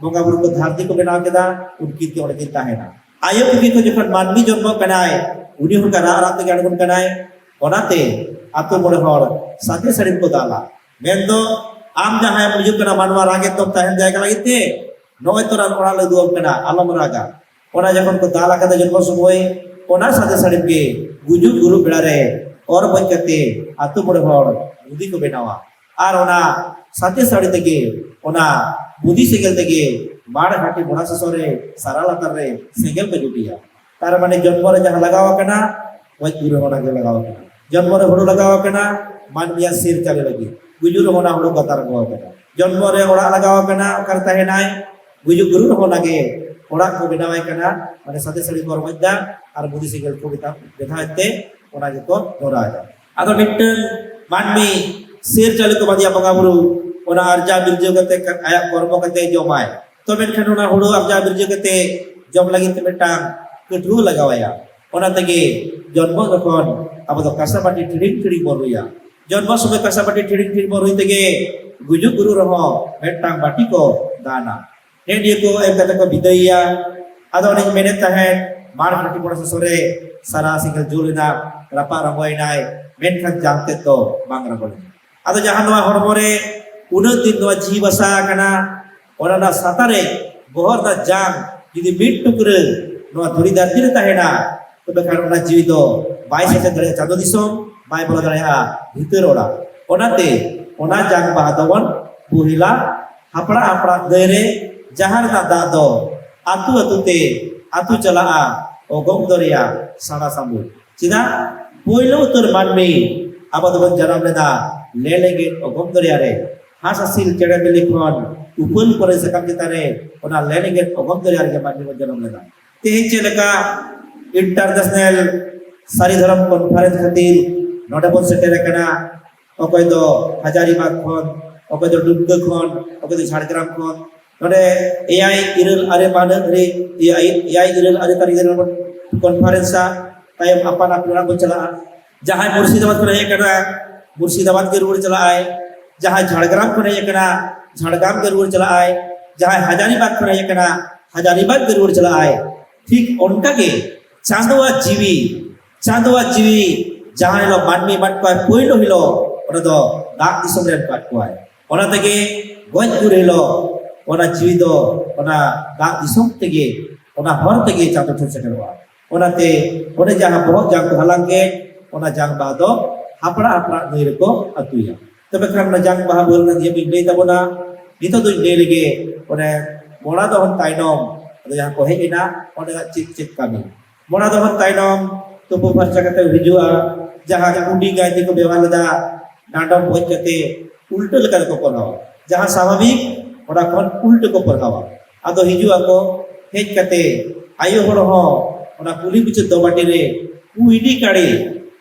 ᱵᱚᱸᱜᱟ ᱵᱩᱨᱩ ᱠᱚ ᱫᱷᱟᱹᱨᱛᱤ ᱠᱚ ᱵᱮᱱᱟᱣ ᱠᱮᱫᱟ, ᱩᱱᱠᱤᱱ ᱜᱮ ᱚᱸᱰᱮ ᱠᱤᱱ ᱛᱟᱦᱮᱱᱟ᱾ ᱟᱭᱳ ᱵᱩᱰᱷᱤ ᱠᱚ ᱡᱚᱠᱷᱚᱱ ᱢᱟᱹᱱᱢᱤ ᱡᱚᱱᱢᱚᱜ ᱠᱟᱱᱟᱭ, ᱩᱱᱤ ᱦᱚᱸ ᱚᱱᱠᱟ ᱨᱟᱜ ᱨᱟᱜ ᱛᱮᱜᱮ ᱟᱬᱜᱚᱱ ᱠᱟᱱᱟᱭ᱾ ᱚᱱᱟᱛᱮ ᱟᱛᱳ ᱢᱚᱬᱮ ᱦᱚᱲ ᱥᱟᱛᱮ ᱥᱟᱹᱲᱤᱢ ᱠᱚ ᱫᱟᱞᱟ᱾ ᱢᱮᱱᱫᱚ ᱟᱢ ᱡᱟᱦᱟᱸᱭᱮᱢ ᱵᱩᱡᱷᱟᱹᱜ ᱠᱟᱱᱟ ᱢᱟᱱᱣᱟ ᱨᱟᱜᱮᱫ ᱫᱚᱢ ᱛᱟᱦᱮᱱ ᱡᱟᱭᱜᱟ ᱞᱟᱹᱜᱤᱫ ᱛᱮ, ᱱᱚᱜᱼᱚᱭ ᱛᱚᱨᱟᱝ ᱚᱲᱟᱜ ᱞᱮ ᱩᱫᱩᱜ ᱟᱢ ᱠᱟᱱᱟ, ᱟᱞᱚᱢ ᱨᱟᱜᱟ᱾ ᱚᱱᱟ ᱡᱚᱠᱷᱚᱱ ᱠᱚ ᱫᱟᱞ ᱟᱠᱟᱫᱟ ᱡᱚᱱᱢᱚ ᱥᱚᱢᱚᱭ, ᱚᱱᱟ ᱥᱟᱛᱮ ᱥᱟᱹᱲᱤᱢ ᱜᱮ ᱜᱩᱡᱩᱜ ᱜᱩᱨᱩᱜ ᱵᱮᱲᱟ ᱨᱮ ᱚᱨ ᱵᱚᱡ ᱠᱟᱛᱮ ᱟᱛᱳ ᱢᱚᱬᱮ ᱦᱚᱲ ᱵᱩᱫᱤ ᱠᱚ ᱵᱮᱱᱟᱣᱟ᱾ ᱟᱨ ᱚᱱᱟ ᱥᱟᱛᱮ ᱥᱟᱹᱲᱤ ᱛᱮᱜᱮ, ᱚᱱᱟ ᱵᱩᱫᱤ ᱥᱮᱸᱜᱮᱞ ᱛᱮᱜᱮ ᱢᱟᱲ ᱜᱷᱟᱴᱤ ᱢᱚᱲᱟ ᱥᱚᱥᱚ ᱨᱮ ᱥᱟᱨᱟ ᱞᱟᱛᱟᱨ ᱨᱮ ᱥᱮᱸᱜᱮᱞ ᱠᱚ ᱡᱩᱴᱤᱭᱟ᱾ ᱛᱟᱨ ᱢᱟᱱᱮ ᱡᱚᱱᱢᱚ ᱨᱮ ᱡᱟᱦᱟᱸ ᱞᱟᱜᱟᱣ ᱟᱠᱟᱱᱟ, ᱜᱚᱡ ᱜᱩᱨ ᱨᱮᱦᱚᱸ ᱚᱱᱟ ᱜᱮ ᱞᱟᱜᱟᱣ ᱟᱠᱟᱱᱟ᱾ ᱡᱚᱱᱢᱚ ᱨᱮ ᱦᱩᱲᱩ ᱞᱟᱜᱟᱣ ᱟᱠᱟᱱᱟ, ᱢᱟᱹᱱᱢᱤᱭᱟᱜ ᱥᱤᱨ ᱪᱟᱣᱞᱮ ᱞᱟᱹᱜᱤᱫ᱾ ᱜᱩᱡᱩᱜ ᱨᱮᱦᱚᱸ ᱚᱱᱟ ᱦᱩᱲᱩ ᱜᱟᱛᱟᱨ ᱟᱠᱟᱱᱟ᱾ ᱡᱚᱱᱢᱚ ᱨᱮ ᱚᱲᱟᱜ ᱞᱟᱜᱟᱣ ᱟᱠᱟᱱᱟ, ᱚᱠᱟᱨᱮ ᱛᱟᱦᱮᱱᱟᱭ? ᱜᱩᱡᱩᱜ ᱜᱩᱨᱩ ᱨᱮᱦᱚᱸ ᱚᱱᱟᱜᱮ ᱚᱲᱟᱜ ᱠᱚ ᱵᱮᱱᱟᱣᱟᱭ ᱠᱟᱱᱟ᱾ ᱢᱟᱱᱮ ᱥᱟᱛᱮ ᱥᱟᱹᱲᱤ ᱠᱚ ᱦᱚᱨᱚᱜ ᱮᱫᱟ ᱟᱨ ᱵᱩᱫᱤ ᱥᱮᱸᱜᱮᱞ ᱠᱚ ᱵᱮᱱᱟᱣ ᱵᱮᱫᱷᱟᱣᱮᱫ ᱛᱮ ᱚᱱᱟ ᱜᱮᱠᱚ ᱫᱷᱚᱨᱟᱣ ᱮᱫᱟ᱾ ᱟᱫᱚ ᱢᱤᱫᱴᱟᱝ ᱢᱟᱹᱱᱢᱤ ᱥᱤᱨ ᱪᱟᱣᱞᱮ ᱠᱚ ᱵᱟᱸᱫᱮᱭᱟ ᱵᱚᱸᱜᱟ ᱵᱩᱨᱩ, ᱚᱱᱟ ᱟᱨᱡᱟᱣ ᱵᱤᱨᱡᱟᱹᱣ ᱠᱟᱛᱮ ᱟᱭᱟᱜ ᱠᱚᱨᱢᱚ ᱠᱟᱛᱮ ᱡᱚᱢᱟᱭ᱾ ᱛᱚ ᱢᱮᱱᱠᱷᱟᱱ ᱚᱱᱟ ᱦᱩᱲᱩ ᱟᱨᱡᱟᱣ ᱵᱤᱨᱡᱟᱹᱣ ᱠᱟᱛᱮ ᱡᱚᱢ ᱞᱟᱹᱜᱤᱫ ᱛᱮ ᱢᱤᱫᱴᱟᱝ ᱠᱟᱹᱴᱷᱩᱣᱟᱹ ᱞᱟᱜᱟᱣ ᱟᱭᱟ᱾ ᱚᱱᱟ ᱛᱮᱜᱮ ᱡᱚᱱᱢᱚ ᱡᱚᱠᱷᱚᱱ ᱟᱵᱚ ᱫᱚ ᱠᱟᱸᱥᱟ ᱵᱟᱹᱴᱤ ᱴᱷᱤᱲᱤᱝ ᱴᱷᱤᱲᱤᱝ ᱵᱚᱱ ᱨᱩᱭᱟ᱾ ᱡᱚᱱᱢᱚ ᱥᱚᱢᱚᱭ ᱠᱟᱸᱥᱟ ᱵᱟᱹᱴᱤ ᱴᱷᱤᱲᱤᱝ ᱴᱷᱤᱲᱤᱝ ᱵᱚᱱ ᱨᱩᱭ ᱛᱮᱜᱮ ᱜᱩᱡᱩᱜ ᱜᱩᱨᱩ ᱨᱮᱦᱚᱸ ᱢᱤᱫᱴᱟᱝ ᱵᱟᱹᱴᱤ ᱠᱚ ᱫᱟᱱᱟ᱾ ᱱᱮᱜ ᱱᱤᱭᱟᱹ ᱠᱚ ᱮᱢ ᱠᱟᱛᱮ ᱠᱚ ᱵᱤᱫᱟᱹᱭᱮᱭᱟ᱾ ᱟᱫᱚ ᱚᱱᱮᱧ ᱢᱮᱱᱮᱫ ᱛᱟᱦᱮᱸᱫ, ᱢᱟᱲ ᱜᱷᱟᱴᱤ ᱢᱚᱲᱟ ᱥᱚᱥᱚ ᱨᱮ ᱥᱟᱨᱟ ᱥᱮᱸᱜᱮᱞ ᱡᱩᱞ ᱮᱱᱟ, ᱨᱟᱯᱟᱜ ᱨᱚᱝᱜᱚᱭᱮᱱᱟᱭ, ᱢᱮᱱᱠᱷᱟᱱ ᱡᱟᱝ ᱛᱮᱫ ᱫᱚ ᱵᱟᱝ ᱨᱚᱝᱜᱚ ᱞᱮᱱᱟ᱾ ᱟᱫᱚ ᱡᱟᱦᱟᱸ ᱱᱚᱣᱟ ᱦᱚᱲᱢᱚ ᱨᱮ ᱩᱱᱟᱹᱜ ᱫᱤᱱ ᱱᱚᱣᱟ ᱡᱤᱣᱤ ᱵᱟᱥᱟ ᱟᱠᱟᱱᱟ, ᱚᱱᱟ ᱨᱮᱱᱟᱜ ᱥᱟᱛᱟ ᱨᱮ ᱵᱚᱦᱚᱜ ᱨᱮᱱᱟᱜ ᱡᱟᱝ ᱡᱩᱫᱤ ᱢᱤᱫ ᱴᱩᱠᱨᱟᱹ ᱱᱚᱣᱟ ᱫᱷᱩᱲᱤ ᱫᱷᱟᱹᱨᱛᱤ ᱨᱮ ᱛᱟᱦᱮᱱᱟ, ᱛᱚᱵᱮ ᱠᱷᱟᱱ ᱚᱱᱟ ᱡᱤᱣᱤ ᱫᱚ ᱵᱟᱭ ᱥᱮᱴᱮᱨ ᱫᱟᱲᱮᱭᱟᱜᱼᱟ ᱪᱟᱸᱫᱚ ᱫᱤᱥᱚᱢ, ᱵᱟᱭ ᱵᱚᱞᱚ ᱫᱟᱲᱮᱭᱟᱜᱼᱟ ᱵᱷᱤᱛᱟᱹᱨ ᱚᱲᱟᱜ᱾ ᱚᱱᱟᱛᱮ ᱚᱱᱟ ᱡᱟᱝ ᱵᱟᱦᱟ ᱫᱚᱵᱚᱱ ᱯᱩᱦᱤᱞᱟ ᱦᱟᱯᱲᱟᱜ ᱦᱟᱯᱲᱟᱜ ᱫᱟᱹᱭ ᱨᱮ, ᱡᱟᱦᱟᱸ ᱨᱮᱱᱟᱜ ᱫᱟᱜ ᱫᱚ ᱟᱹᱛᱩ ᱟᱹᱛᱩ ᱛᱮ ᱟᱹᱛᱩ ᱪᱟᱞᱟᱜᱼᱟ ᱚᱜᱚᱢ ᱫᱚᱨᱭᱟ ᱥᱟᱬᱟ ᱥᱟᱹᱢᱩᱫ᱾ ᱪᱮᱫᱟᱜ? ᱯᱳᱭᱞᱳ ᱩᱛᱟᱹᱨ ᱢᱟᱹᱱᱢᱤ ᱟᱵᱚ ᱫᱚᱵᱚᱱ ᱡᱟᱱᱟᱢ ᱞᱮᱱᱟ ᱞᱮᱞᱮᱜᱮᱫ ᱚᱜᱚᱢ ᱫᱚᱨᱭᱟ ᱨᱮ᱾ ᱦᱟᱸᱥ ᱦᱟᱹᱥᱤᱞ ᱪᱮᱬᱮ ᱵᱤᱞᱤ ᱠᱷᱚᱱ ᱩᱯᱟᱹᱞ ᱯᱚᱨᱮ ᱥᱟᱠᱟᱢ ᱪᱮᱛᱟᱱ ᱨᱮ ᱚᱱᱟ ᱞᱮᱞᱮᱜᱮᱫ ᱚᱜᱚᱢ ᱫᱚᱨᱭᱟ ᱨᱮᱜᱮ ᱢᱟᱹᱱᱢᱤ ᱵᱚᱱ ᱡᱟᱱᱟᱢ ᱞᱮᱱᱟ᱾ ᱛᱮᱦᱮᱧ ᱪᱮᱫ ᱞᱮᱠᱟ ᱤᱱᱴᱟᱨᱱᱮᱥᱱᱟᱞ ᱥᱟᱹᱨᱤ ᱫᱷᱚᱨᱚᱢ ᱠᱚᱱᱯᱷᱟᱨᱮᱱᱥ ᱠᱷᱟᱹᱛᱤᱨ ᱱᱚᱰᱮ ᱵᱚᱱ ᱥᱮᱴᱮᱨ ᱟᱠᱟᱱᱟ, ᱚᱠᱚᱭ ᱫᱚ ᱦᱟᱡᱟᱨᱤᱵᱟᱜᱽ ᱠᱷᱚᱱ, ᱚᱠᱚᱭ ᱫᱚ ᱰᱩᱢᱠᱟᱹ ᱠᱷᱚᱱ, ᱚᱠᱚᱭ ᱫᱚ ᱡᱷᱟᱲᱜᱨᱟᱢ ᱠᱷᱚᱱ, ᱱᱚᱰᱮ ᱮᱭᱟᱭ ᱤᱨᱟᱹᱞ ᱟᱨᱮ ᱢᱟᱹᱦᱱᱟᱹ ᱫᱷᱟᱹᱨᱤᱡ, ᱮᱭᱟᱭ, ᱮᱭᱟᱭ ᱤᱨᱟᱹᱞ ᱟᱨᱮ ᱛᱟᱹᱨᱤᱠᱷ ᱫᱷᱟᱹᱨᱤᱡ ᱵᱚᱱ ᱠᱚᱱᱯᱷᱟᱨᱮᱱᱥᱟ, ᱛᱟᱭᱚᱢ ᱟᱯᱟᱱ ᱟᱹᱯᱤᱱ ᱚᱲᱟᱜ ᱵᱚᱱ ᱪᱟᱞᱟᱜᱼᱟ᱾ ᱡᱟᱦᱟᱸᱭ ᱢᱩᱨᱥᱤᱫᱟᱵᱟᱫᱽ ᱠᱷᱚᱱ ᱦᱮᱡ ᱟᱠᱟᱱᱟ, ᱢᱩᱨᱥᱤᱫᱟᱵᱟᱫᱽ ᱜᱮ ᱨᱩᱣᱟᱹᱲ ᱪᱟᱞᱟᱜᱼᱟᱭ᱾ ᱡᱟᱦᱟᱸᱭ ᱡᱷᱟᱲᱜᱨᱟᱢ ᱠᱷᱚᱱ ᱦᱮᱡ ᱟᱠᱟᱱᱟ, ᱡᱷᱟᱲᱜᱨᱟᱢ ᱜᱮ ᱨᱩᱣᱟᱹᱲ ᱪᱟᱞᱟᱜᱼᱟᱭ᱾ ᱡᱟᱦᱟᱸᱭ ᱦᱟᱡᱟᱨᱤᱵᱟᱜᱽ ᱠᱷᱚᱱ ᱦᱮᱡ ᱟᱠᱟᱱᱟ, ᱦᱟᱡᱟᱨᱤᱵᱟᱜᱽ ᱜᱮ ᱨᱩᱣᱟᱹᱲ ᱪᱟᱞᱟᱜᱼᱟᱭ᱾ ᱴᱷᱤᱠ ᱚᱱᱠᱟ ᱜᱮ ᱪᱟᱸᱫᱳᱣᱟᱜ ᱡᱤᱣᱤ, ᱪᱟᱸᱫᱳᱣᱟᱜ ᱡᱤᱣᱤ ᱡᱟᱦᱟᱸ ᱦᱤᱞᱳᱜ ᱢᱟᱹᱱᱢᱤ ᱮᱢᱟᱫ ᱠᱚᱣᱟᱭ, ᱯᱳᱭᱞᱳ ᱦᱤᱞᱳᱜ ᱚᱱᱟ ᱫᱚ ᱫᱟᱜ ᱫᱤᱥᱚᱢ ᱨᱮ ᱮᱢ ᱟᱠᱟᱫ ᱠᱚᱣᱟᱭ᱾ ᱚᱱᱟ ᱛᱮᱜᱮ ᱜᱚᱡ ᱜᱩᱨ ᱦᱤᱞᱳᱜ ᱚᱱᱟ ᱡᱤᱣᱤ ᱫᱚ ᱚᱱᱟ ᱫᱟᱜ ᱫᱤᱥᱚᱢ ᱛᱮᱜᱮ, ᱚᱱᱟ ᱦᱚᱨ ᱛᱮᱜᱮ ᱪᱟᱸᱫᱳ ᱴᱷᱮᱱ ᱥᱮᱴᱮᱨᱚᱜᱼᱟ᱾ ᱚᱱᱟᱛᱮ ᱚᱱᱮ ᱡᱟᱦᱟᱸ ᱵᱚᱦᱚᱜ ᱡᱟᱝ ᱠᱚ ᱦᱟᱞᱟᱝ ᱠᱮᱫ, ᱚᱱᱟ ᱡᱟᱝ ᱵᱟᱦᱟ ᱫᱚ ᱦᱟᱯᱲᱟᱜ ᱦᱟᱯᱲᱟᱜ ᱱᱟᱹᱭ ᱨᱮᱠᱚ ᱟᱹᱛᱩᱭᱟ᱾ ᱛᱚᱵᱮ ᱠᱷᱟᱱ ᱚᱱᱟ ᱡᱟᱝ ᱵᱟᱦᱟ ᱵᱟᱹᱨ ᱨᱮᱱᱟᱜ ᱤᱭᱟᱹ ᱵᱟᱹᱧ ᱞᱟᱹᱭ ᱛᱟᱵᱚᱱᱟ᱾ ᱱᱤᱛᱚᱜ ᱫᱚᱧ ᱞᱟᱹᱭ ᱞᱮᱜᱮ, ᱚᱱᱮ ᱢᱚᱲᱟ ᱫᱚᱦᱚᱱ ᱛᱟᱭᱱᱚᱢ ᱟᱫᱚ ᱡᱟᱦᱟᱸ ᱠᱚ ᱦᱮᱡ ᱮᱱᱟ, ᱚᱸᱰᱮᱱᱟᱜ ᱪᱮᱫ ᱪᱮᱫ ᱠᱟᱹᱢᱤ? ᱢᱚᱲᱟ ᱫᱚᱦᱚᱱ ᱛᱟᱭᱱᱚᱢ ᱛᱩᱯᱩ ᱯᱷᱟᱨᱪᱟ ᱠᱟᱛᱮ ᱦᱤᱡᱩᱜᱼᱟ, ᱡᱟᱦᱟᱸ ᱠᱩᱰᱤ ᱜᱟᱭᱛᱤ ᱠᱚ ᱵᱮᱣᱦᱟᱨ ᱞᱮᱫᱟ, ᱰᱟᱸᱰᱚᱢ ᱵᱚᱡ ᱠᱟᱛᱮ ᱩᱞᱴᱟᱹ ᱞᱮᱠᱟ ᱛᱮᱠᱚ ᱠᱚᱨᱟᱣᱟ᱾ ᱡᱟᱦᱟᱸ ᱥᱟᱵᱷᱟᱵᱤᱠ, ᱚᱱᱟ ᱠᱷᱚᱱ ᱩᱞᱴᱟᱹ ᱠᱚ ᱯᱟᱲᱦᱟᱣᱟ᱾ ᱟᱫᱚ ᱦᱤᱡᱩᱜ ᱟᱠᱚ, ᱦᱮᱡ ᱠᱟᱛᱮ ᱟᱭᱳ ᱦᱚᱲ ᱦᱚᱸ ᱚᱱᱟ ᱠᱩᱞᱦᱤ ᱢᱩᱪᱟᱹᱫ ᱫᱚᱵᱟᱴᱤ ᱨᱮ ᱠᱩᱭᱰᱤ ᱠᱟᱲᱮ,